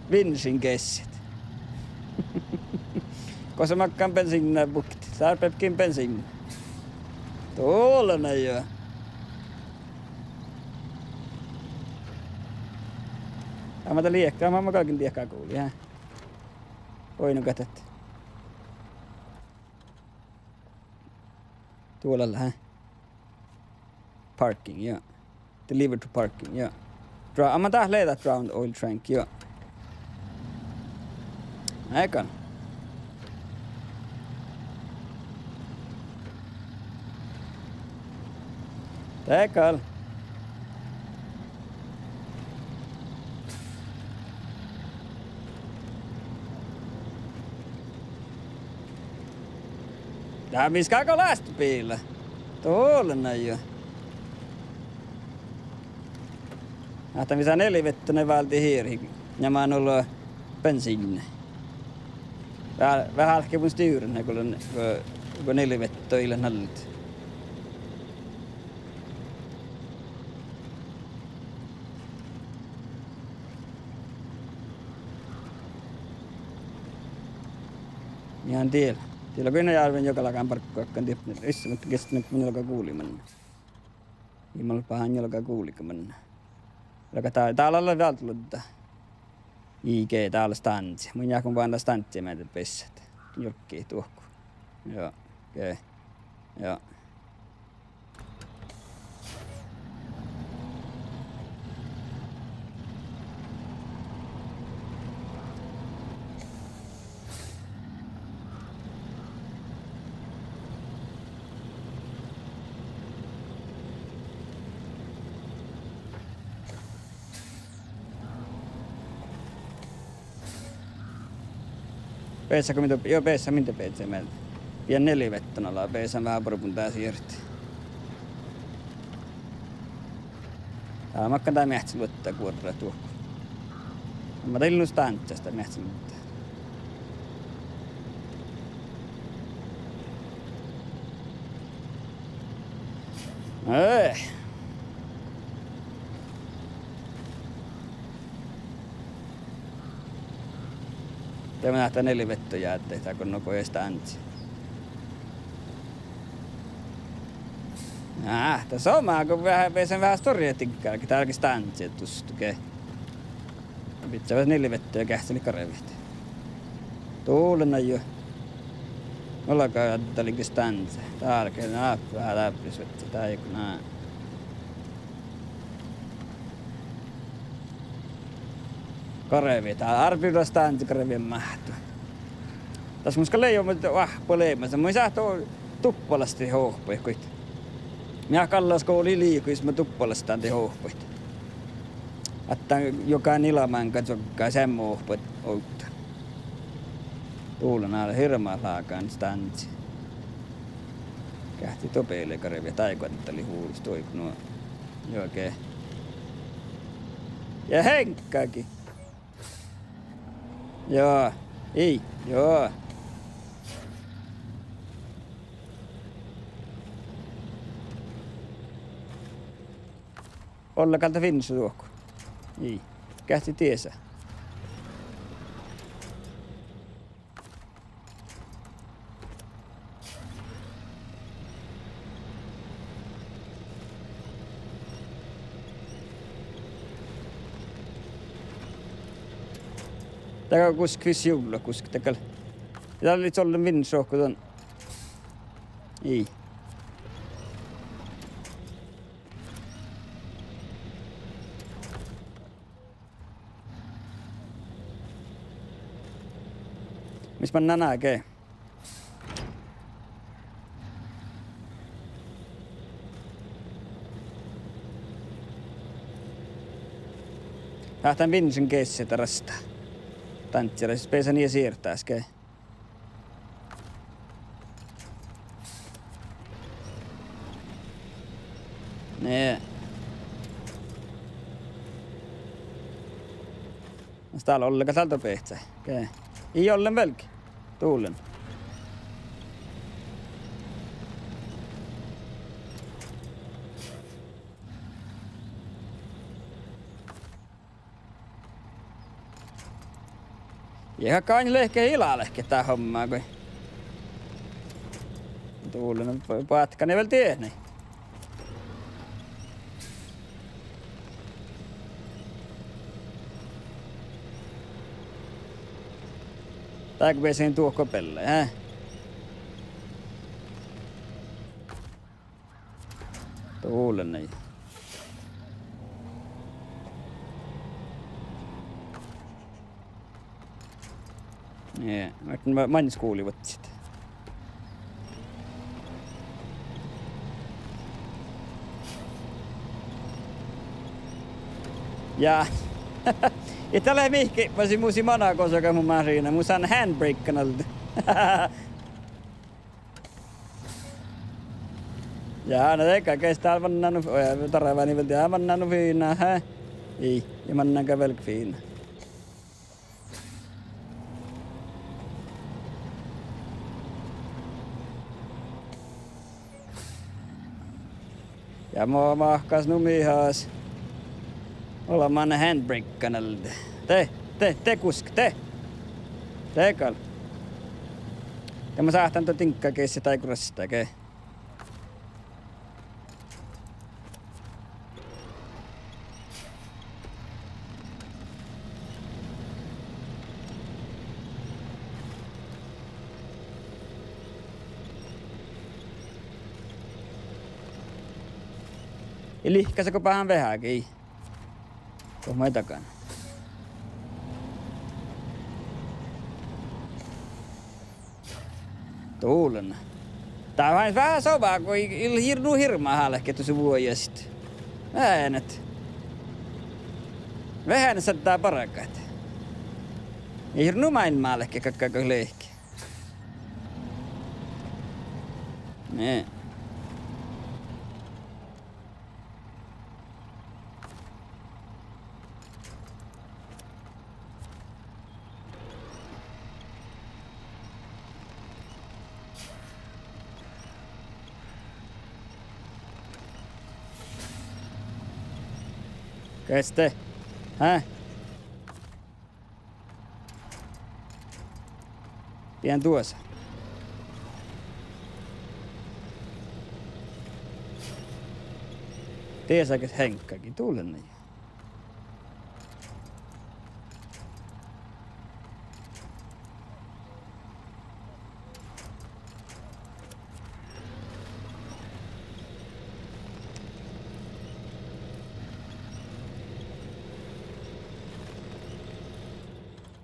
vinššan geasset. Gosa makkár bensiinna buktit? Dál beaivvi bensiinna. Dulá na juo. Amma dat liekká, amma galgen diehkit guli, hä? Oidno gal dat. Dulá lea, hä? Parking, juo. Deliver to parking, juo. Dra-, amma dat lea dat drowned oil tank, juo. Eai gal. Eai gal. Dá mis galgá lastbiila. Dulá na juo. Ahte mii sá nelivettoin váldit hírhi. Ja mun olo bensiinna. Veahá, veahá álkibun stýren go, go, go nelivettoin leat nallit. Mii han diel. Diel go in járven joga lágan barggu, galggan dieppe, isse, muhto gis mun galgá guli manná. Ii mun leat bahan galgá guli manná. Galgá dá, dál lea váldit luodda. I G, dál lea stanci. Mun jáhkán báhán stanci, mii de bessat. Julggi duohko. Juo, okei. Juo. Beasat go mii, juo, beasat mii beassat, mii, ja neljevetto ala, beasan veahá buorbun dasa iežat. Dá makkár dá meahcciluotta guorrat duohko. Amma dat ii lean nu stáŋgas dat meahcciluotta. Eh. De mun ahte neljevetto jagi, dá go nu go stáŋgas. Ah, dat somá go veahá, beasan veahá stuorra diŋgga, ge dálge stáŋgas duosttu ge. Bidjá vel neljevetto ja geahččalit garvet. Dullen jo. Olgá addaliige stáŋgas. Dálge, na, veahá dárbbašvuođđi, dá ii go na. Garvet, dá árbevirolaš stáŋgas garvet máhttu. Das mun gal lei jo, muhto oahppo leimmas, mun in sáhte duppalaš dat ohppojit goit. Mii galggaškuvlii liiko, jus mun duppalaš dat ohppojit. Attán juoga nilbmáŋga čuoggá seamma ohppoid ovdal. Dullen ale hirbmat lágan stáŋgas. Geahččalit doppe garvet, dá ii go addaliige hus, dá ii go nu. Juoge. Ja heŋgagi. Juo. Ii, juo. Ollá gal dat vinša duohko. Ii. Geahččalit diesa. Dego guske fis juvllat guske, dat gal. Ja dat lei ollen vinša duohko dan. Ii. Mis mannat ge? Sáhtán vinšan geasset rastá. Dánttiras beasan nie sierdás ge. Nie. Mas dál ollen gal dál doppe ge. Ii ollen velge. Dullen. Ja gal lei ge ila lei ge dat homma go. Dullen, bátkan vel diet, nie. Dego beasan duohko beallái, eh? Dullen. Nie, ma-, maŋŋá skuvlii vuodjit. Ja. Ii dat leat mihkkege, ma si-, mus ii mana gosa ge mu mašiinnat, mus han handbrake-gan alde. Ja, na dego ges dál mannat nu, eh, darvánii vel, ja mannat nu fina, he? Ii, ja mannat gal velge fina. Ja mo-, mahkáš nu mihas. Olbmán handbrake-gan alde. De, de, de guske, de. De gal. De mo sáhtán duo diŋgga geasset dego rastá ge. Ja lihkasat go beahan veahá ge. Doppe maid dagan. Dullen. Dat lea veahá somá go ii, ii leat hir-, nu hirbmat álkit duossa vuojit. Veahá, veahá šaddá bargat. Ii nu máilmmi leage galgá lehpet. Nie. Geste. Hää? Dien duosa. Diesa ges heŋkkági dulnii.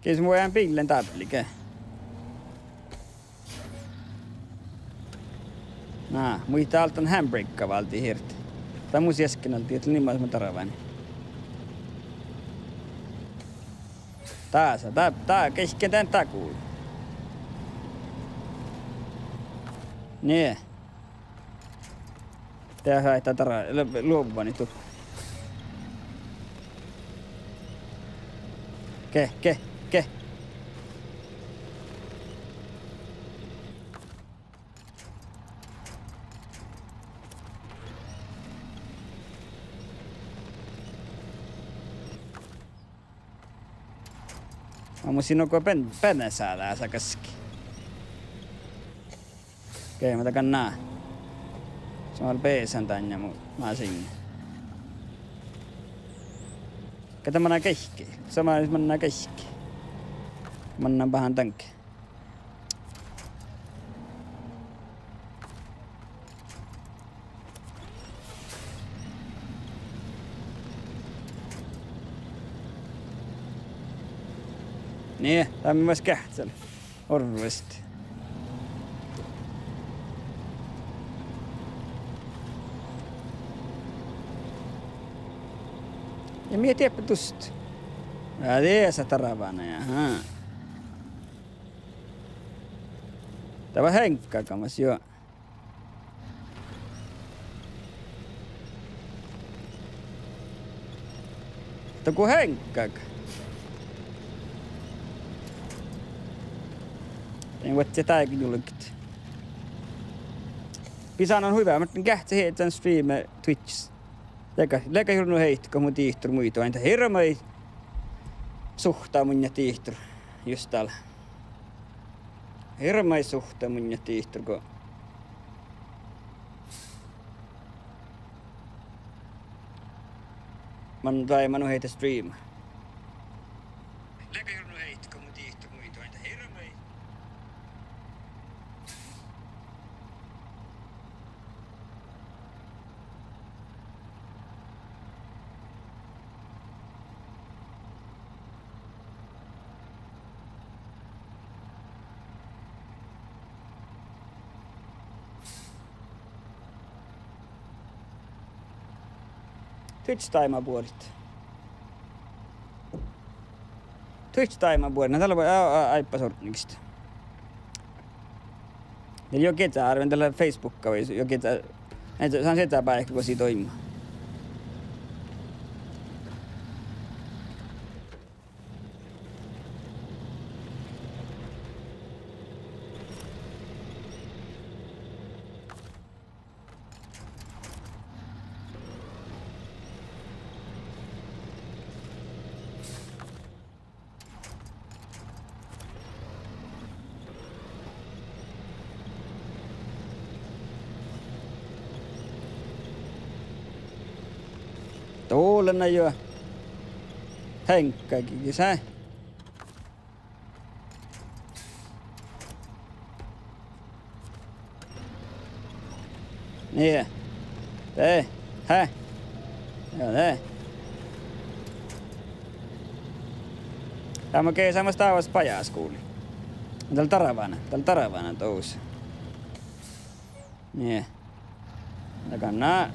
Gis mu ean biillain dáppe ge. Na, muitte áltán handbrake válddit hirt. Dat mus iešken alde, dat lea nimaš mun darván. Dás, dá, dá, geahččen dan daguin. Nie. Dá fáittá dara, lu-, luovvani du. Ge, ge, ge. Mun mus in nugo ben-, benesá dasa gaskkas. Ge, ma dagan ná. Somá lea besan dan ja mu másiin. Ge, dat manná geahččai. Somá manná geahččai. Manná bahan dange. Nie, dat mii mas geahččal. Orvvot. Ja mii dieppe dust. Ja diesa darvána, ja, aha. Dat lea heŋkkágamas, juo. Dago heŋkkága. Dien vuodje dáige julget. Bisánan hui vel, muhto mun geahččen iežan streame Twitchis. Leaga, leaga juo nu heittot go mun dihtor muitu, ain dat hirbmat suhttá munnje dihtor just dál. Hirbmat suhttá munnje dihtor go man, dai man nu heite streama. Twitch dáimabuorit. Twitch dáimabuorit, na dál lea, á-, á-, áibbas ortnegis. Dál juo gieđa árven, dál lea Facebooka vai juo gieđa, eh, saan siežžá báikku go sii doaimma. Dulnii juo. Heŋkkági, sii. Nie. De. Hää. Juo, de. Dá mun geasan mas dávas bajásskuvlii. Dál darvána, dál darvána dovzze. Nie. Dagan ná.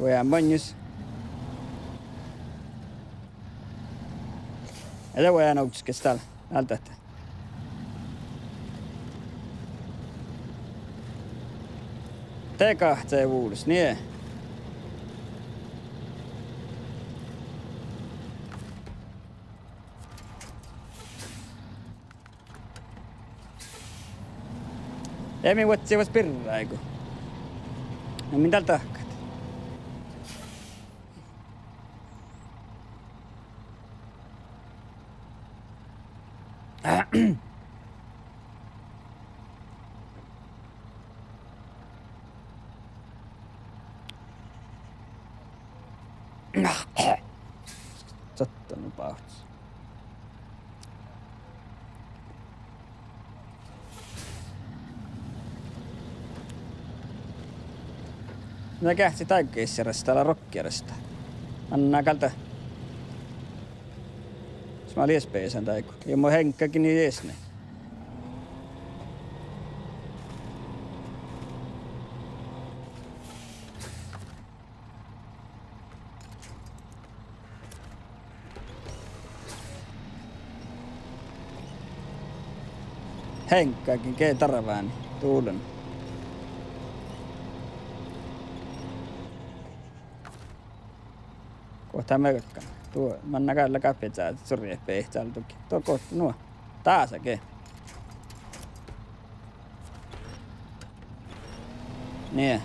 Oi, ja maŋŋis. Ja de vuoi ovddas ges dál, dál dat. De gahččá vulos, nie. Ja mii vuodji vuos birra áiggu. Na min dál dahkat. Satan báhcas. Na geahččá dáigga issárasta, dá lea rokkerasta. Manná gal dat. Smá lies beasan dáigu. Ja mun heŋggagen iešne. Heŋggagen ge darváni, dulen. Guhká mearkka. Duo, manná gal lea gápejá sorjebehtet áldugi. Duo guhká, nu. Dás ge. Nie.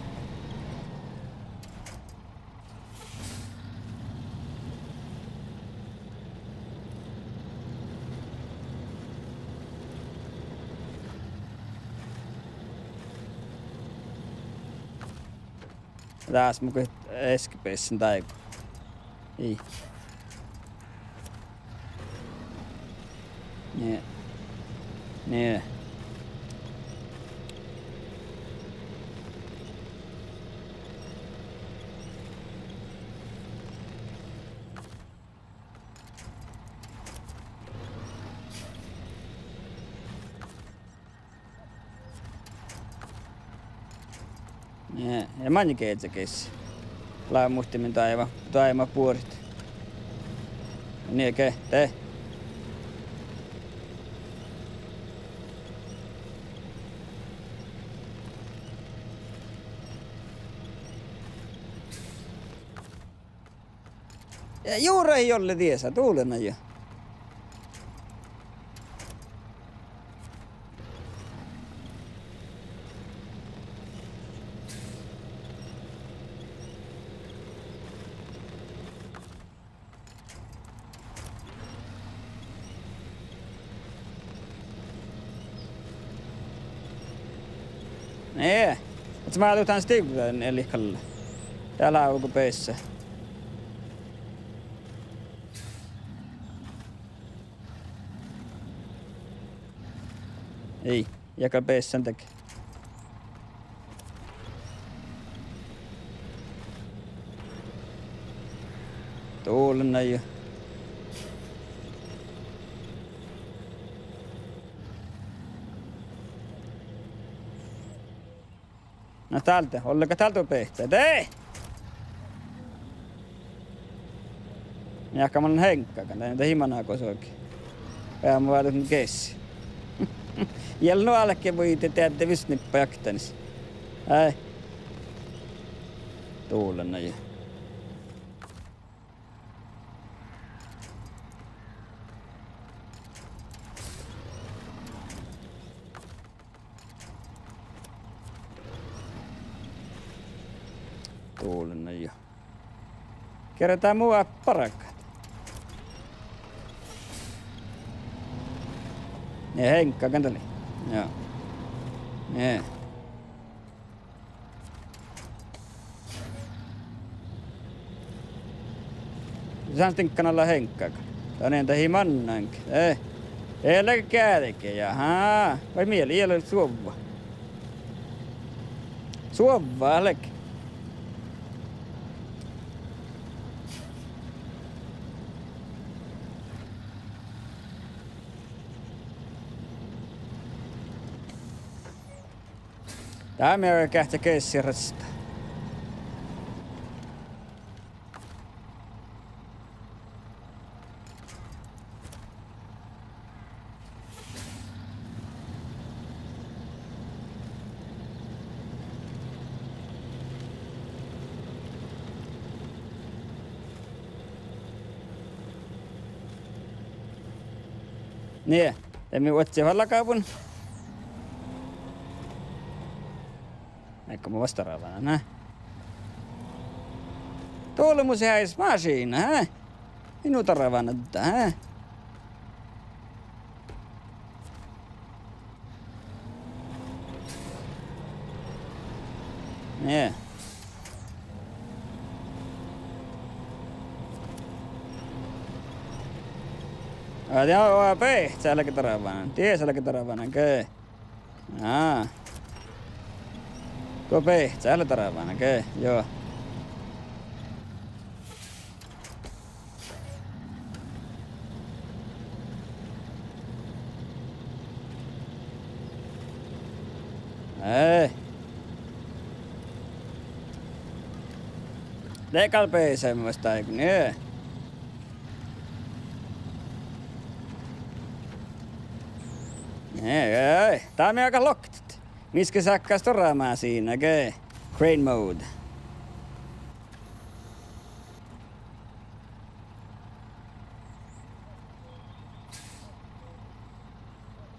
Dás mun go eske bessen dáigu. Ii. Nie. Nie. Nie, ja maŋŋel geahččá ges. Lea muhtimin dáiva, dáiva buorit. Nie ge, de. Ja jure ei ole diesa, dulen ain. Nie. Ahte mii duhtán stivra, nie, lihkalla. Dál ávvo go beassá. Ii, ja gal beassán dego. Dulen ain. Na dál de, ollega dál duo behtá. De! Jáhkán mun lean heŋggagan, de, de ii mana gos olge. Ja mun váldán ges. Ja nu álge vuoi de deadde visot nippa jaktanis. Ai. Dulen ain. Dulen ain. Geardá mu bargat. Nie heŋggagan dat lei. Ja. Nie. Sán stiŋggan ala heŋggagan. Danin dat ii mannan ge. Eh. Ii leage gearge, ja. Haa. Vai miel, ii leage suovva. Suovva leage. Dá mii geahččá ges rastá. Nie, de mii oažžut fal lagabun. Áiggo mun vuos doravvánan, eh? Dolle mus eai mašiidna, eh? Mii nu doravvánan, eh? Nie. Aa, ja, aa, beahča lea doravvánan. Dies lea doravvánan, ge. Aa. Go beahča lea doravvánan, ge. Juo. Ei. De gal beasaimet vuos dáiguin, nie. Nie, ei. Dá mii galgat loktet. Mis ge sáhttá stuorra mašiidna ge crane mode.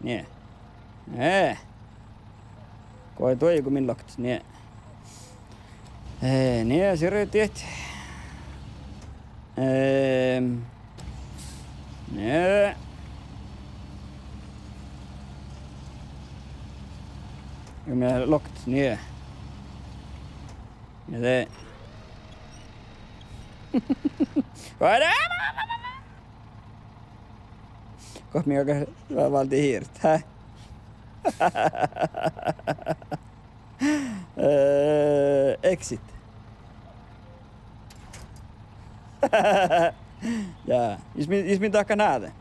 Nie. Eh. Go duogo min loktet, nie. Eh, nie, sirdiid. Ehm. Nie. Ja mii loktet, nie. Ja de. Go mii galgá válddit hiiret, hää? Eh, exit. Ja, jus mii, jus mii dahkat nade.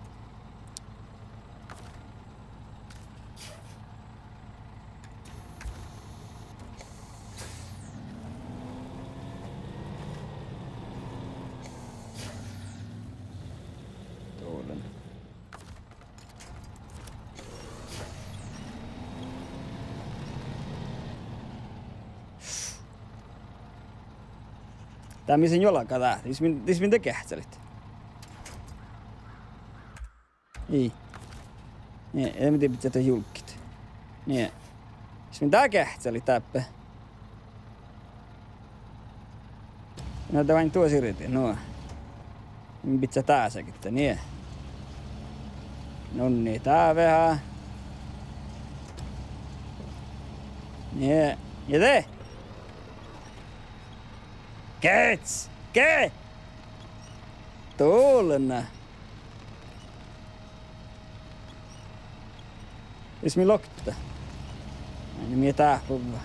Tulen. Dá mis lea juolga dát, dis min, dis min de geahččalit. Ii. Nie, ii, min dii bidjat dat julgit. Nie. Dis min dá geahččalit dáppe. No, de oaidná duo sirdiid, nu. Min bidjat dás áiggi, nie. Nunni, dá veahá. Nie. Ja de. Gets! Ge! Dulna. Jus mii loktet. Ai, na mii dáhpáhuvvá.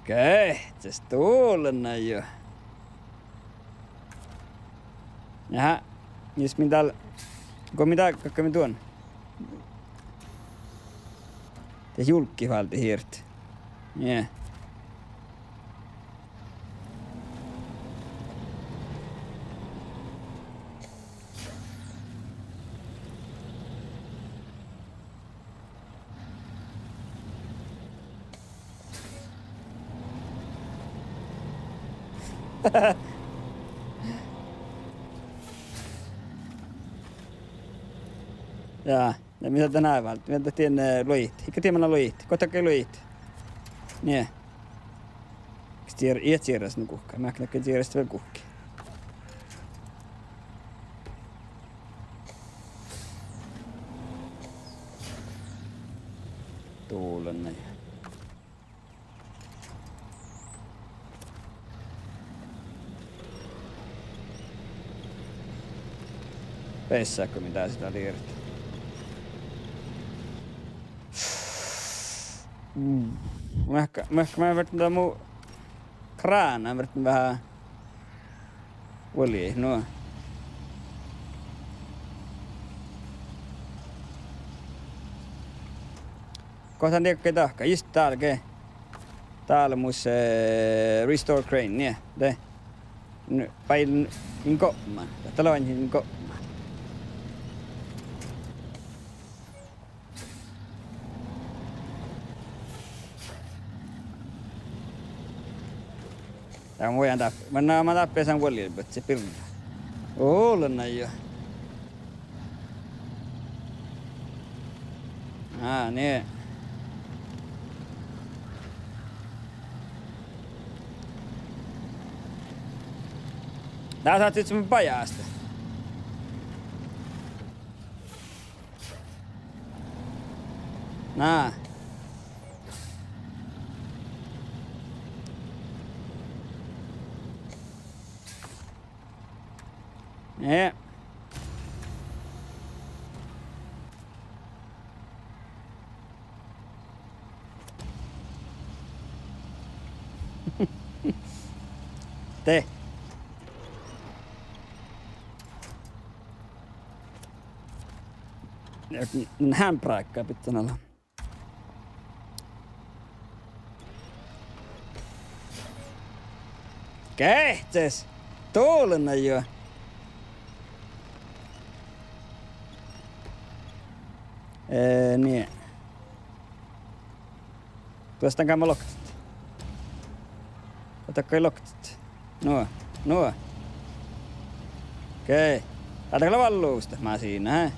Gehččas dulna juo. Aha. Jus mii dál, go mii dál, galggaime duon. De julgit válddit hiiret. Nie. Ja, ja mii dat dán váldit, mii dat dien, eh, luođit. Iige dien manná luođit. Gohčodahkái luođit. Nie. Kas dier-, ii čierras nu guhká, mii galggai čierrastit vel guhkki. Dulna. Bessá go mii dás dál ieret. Mm. Mahka, mahka, mun ferten dán mu krána, ferten veahá vuolgit, nu. Gohčodahkái dahká, jus dál ge. Dál mus, eh, restore crane, nie, de. Nu, bai, nu, gopmán. Dat lea nu gopmán. Dán mun dáppe, mun, na, mun dáppe esan vuolgit, bocce birra. Ole na jo. Á, nie. Dá sáhtát mu bajástit. Na. Nie. De. Ja, hän bráikká bittán ala. Geahččas! Dovllá na jo. Eh, nie. Duostan gáma loktet. Oatkka loktet. Nu, nu. Okei. Dá lea vállus dat mašiidna, he?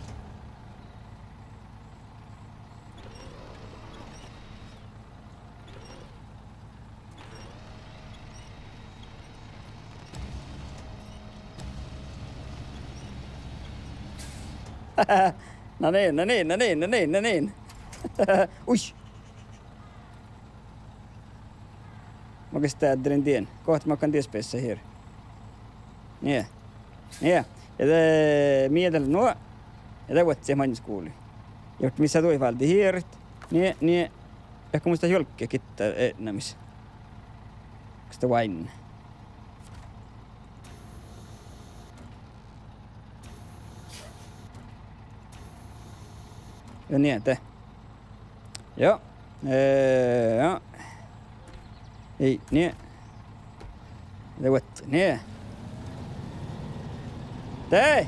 Na niin, na niin, na niin, na niin, na niin. Ui. Makkár stædde dien? Gohte makkár dies beassá hierit? Nie. Nie. Ja de mii dat lea nu. Ja de vuodjit maŋŋá skuvlii. Ja mis lea duođai váldit hierit? Nie, nie. Ehpet mus dat juolgga gitta eatnamis. Kas dat oaidná? Ja nie, de. Joo. Eh, joo. Ii, nie. De vuodjit, nie. De!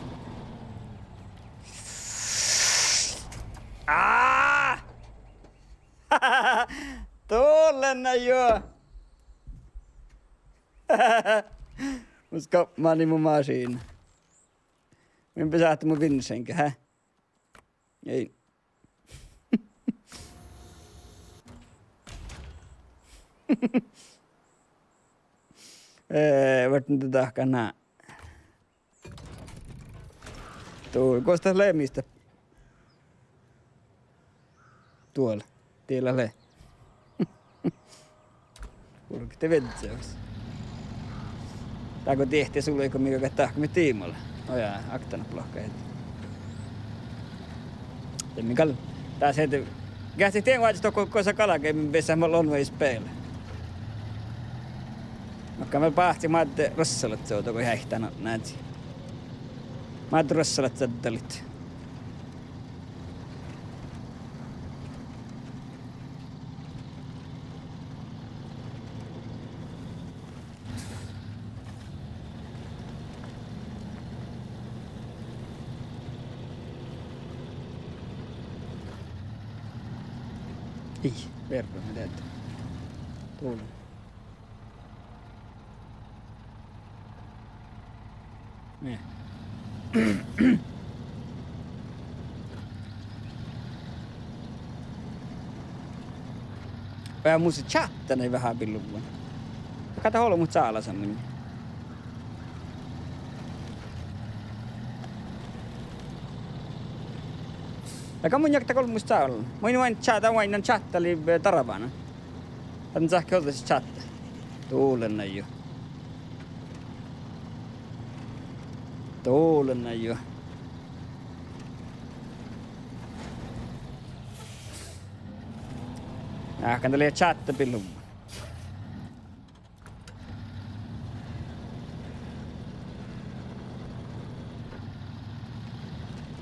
Á! Dovllá na jo! Mus gapmá mu mašiidna. Mun pidá sáhte mu vinšeŋge, hä? Ii. Eh, vuortán dahkat ná. Dovllá, gos dat lea mis dat duol-, diela lea. Purge de viedde vas. Dál go diehtit sulgo mii galgat dahkat diimala. Ojá, okta ná blokka ii. De mii gal, dás ii, geahččat dien oažžut dohko gosa galgá, mii beassat mo lon vai spela. Makkár vel báhci mádde ruossalaččat dohko heaitán, nai. Mádde ruossalaččat dalit. Ii, verran, mii dieđát. Dovllá. Nie. Vel mus čáhttá veahá billuvvon. Gal dat olbmot cálása munnje. Ja gal mun jaggan olbmot cálása. Mun in ča-, dan oainnan čáhttá lei, eh, darvánan. Dan sáhke ođđa čáhttá. Dovllá na jo. Dovllá na jo. Áhkán dat lea čáhttá billuvvon.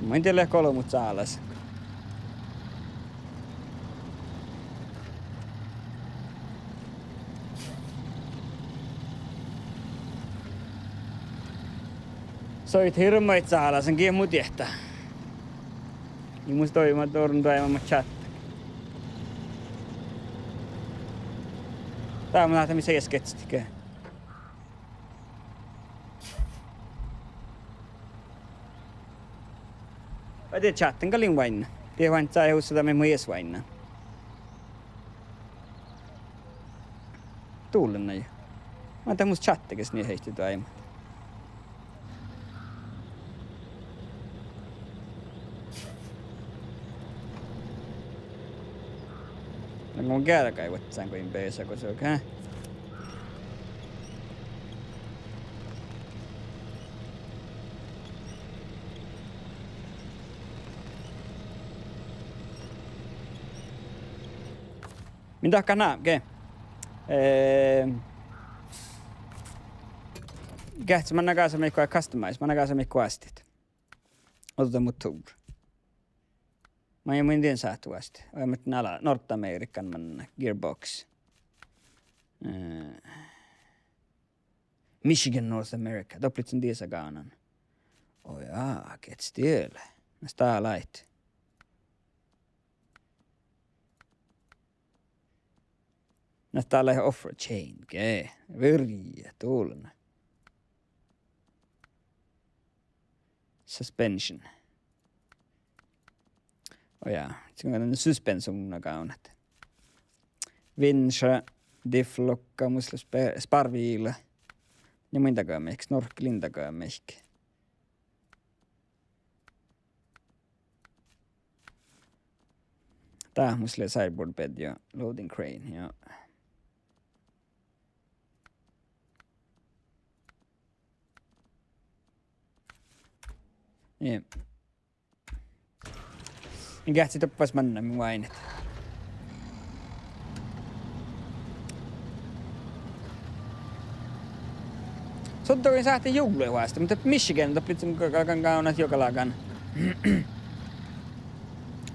Mun in dieđe leat olbmot cálása. Soaid hirbmat cálása, gii mu diehtá. Ii mus doaimma, doaimma čáhttá. Dá mun láhkán mis easkeččat ge. De čattan gal in oaidnán. De oaidnán, dat ii leat mus ieš oaidnán. Dovllá nai. Mun dat mus čattas nie heittii doaimmat. Lean mun geargai vuoccán go in beasa go suo, hä? Min dahká ná ge. Eh, geahččat manná gasa mii go customize, manná gasa mii go oastit. Ođđa mu tur. Maid mun dien sáhtán oastit. Oaidnán ala North American manná Gearbox. Eh, Michigan, North America. Doppe lei diesa gánan. Oj, ja, getsdiel. Na, dat lea. Na, dat lea offer chain ge. Vürje, dovllá. Suspension. Oj, ja, ii lean suspensionna gávdnat. Vinča, diff lokka, mus lea spe-, sparviila. Ja mun daga mehka, snorkkelin daga mehka. Dat mus lea sideboard bed ja loading crane, ja. Jep. Geahččat doppe manná min oaidnit. Suttuiguin sáhttá juovllaid oastá, muhto Michigan, doppe lei gal-, galggan gávdnat juo galggan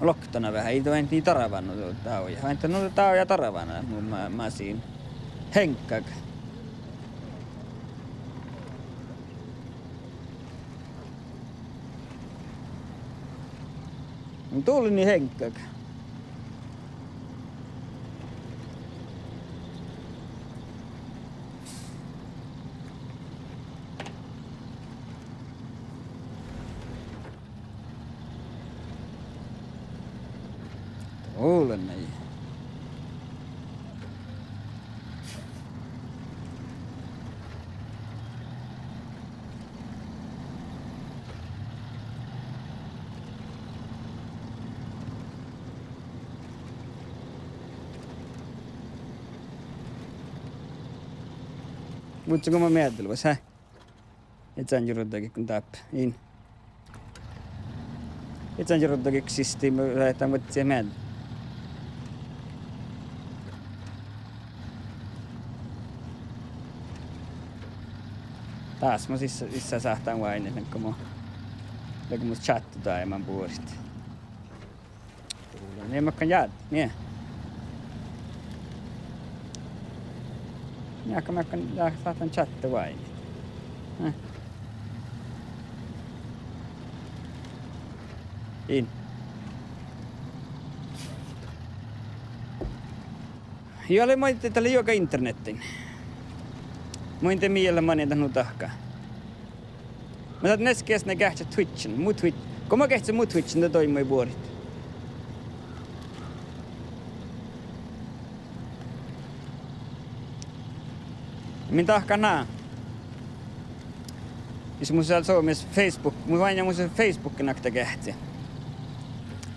loktona veahá, ii duoin, ii darvánnu dávjá. Oaidná nu dávjá darvána mu ma-, masiin. Heŋggaga. Dovllá nie heŋggaga. Dovllá nai. Muhto go mun meaddel vuos, hä? Iežan jurddageakkun dáppe, in. Iežan jurddageakkun sistii, mun sáhtán vuodjit meaddel. Dás mus ii leat, ii leat sáhtán oaidnit, leago mu, leago mus čátte doaimma buorit. Dovllá, nie makkár jáddit, nie. Nie, ahte makkár, ja sáhtán čátte oaidnit. Eh. In. Ja lei maid, dat lei juoga internettiin. Mun in dieđe mii lea manin dat nu dahká. Mun sáhtán easka geahččat Twitchiin, mu Twitch-, go mun geahččan mu Twitchiin, de doaimma buorit. Min dahká ná. Jus mus lea Suomi Facebook, mun oaidnán mus Facebookiin okta geahččat.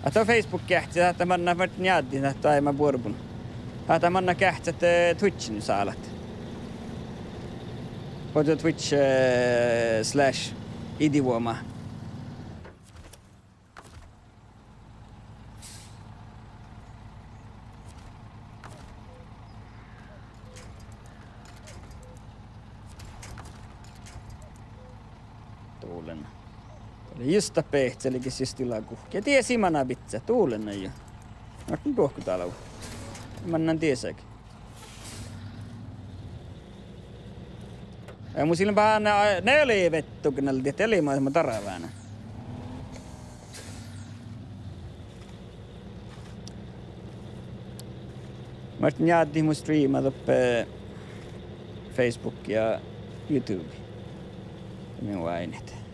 Ahte Facebookiin geahččat, ahte manná Martin Jáddit, ahte doaimma buorbun. Ahte manná geahččat, eh, Twitchiin sálat. Oažžu Twitch, eh, slash idioma. Dovllá. Dat lea jus dat beahce, lei ges jus dila guhkki. Ja dies ii mana bidjat, dovllá nai. Máhtán dohko dálvvu. Manná dies áiggi. Ja mus ii lean báhá, ne lei vettugiin, dat lei ma-, ma darvánán. Martin Jáddit mun streama doppe Facebook ja YouTube. Ja mii oaidnit.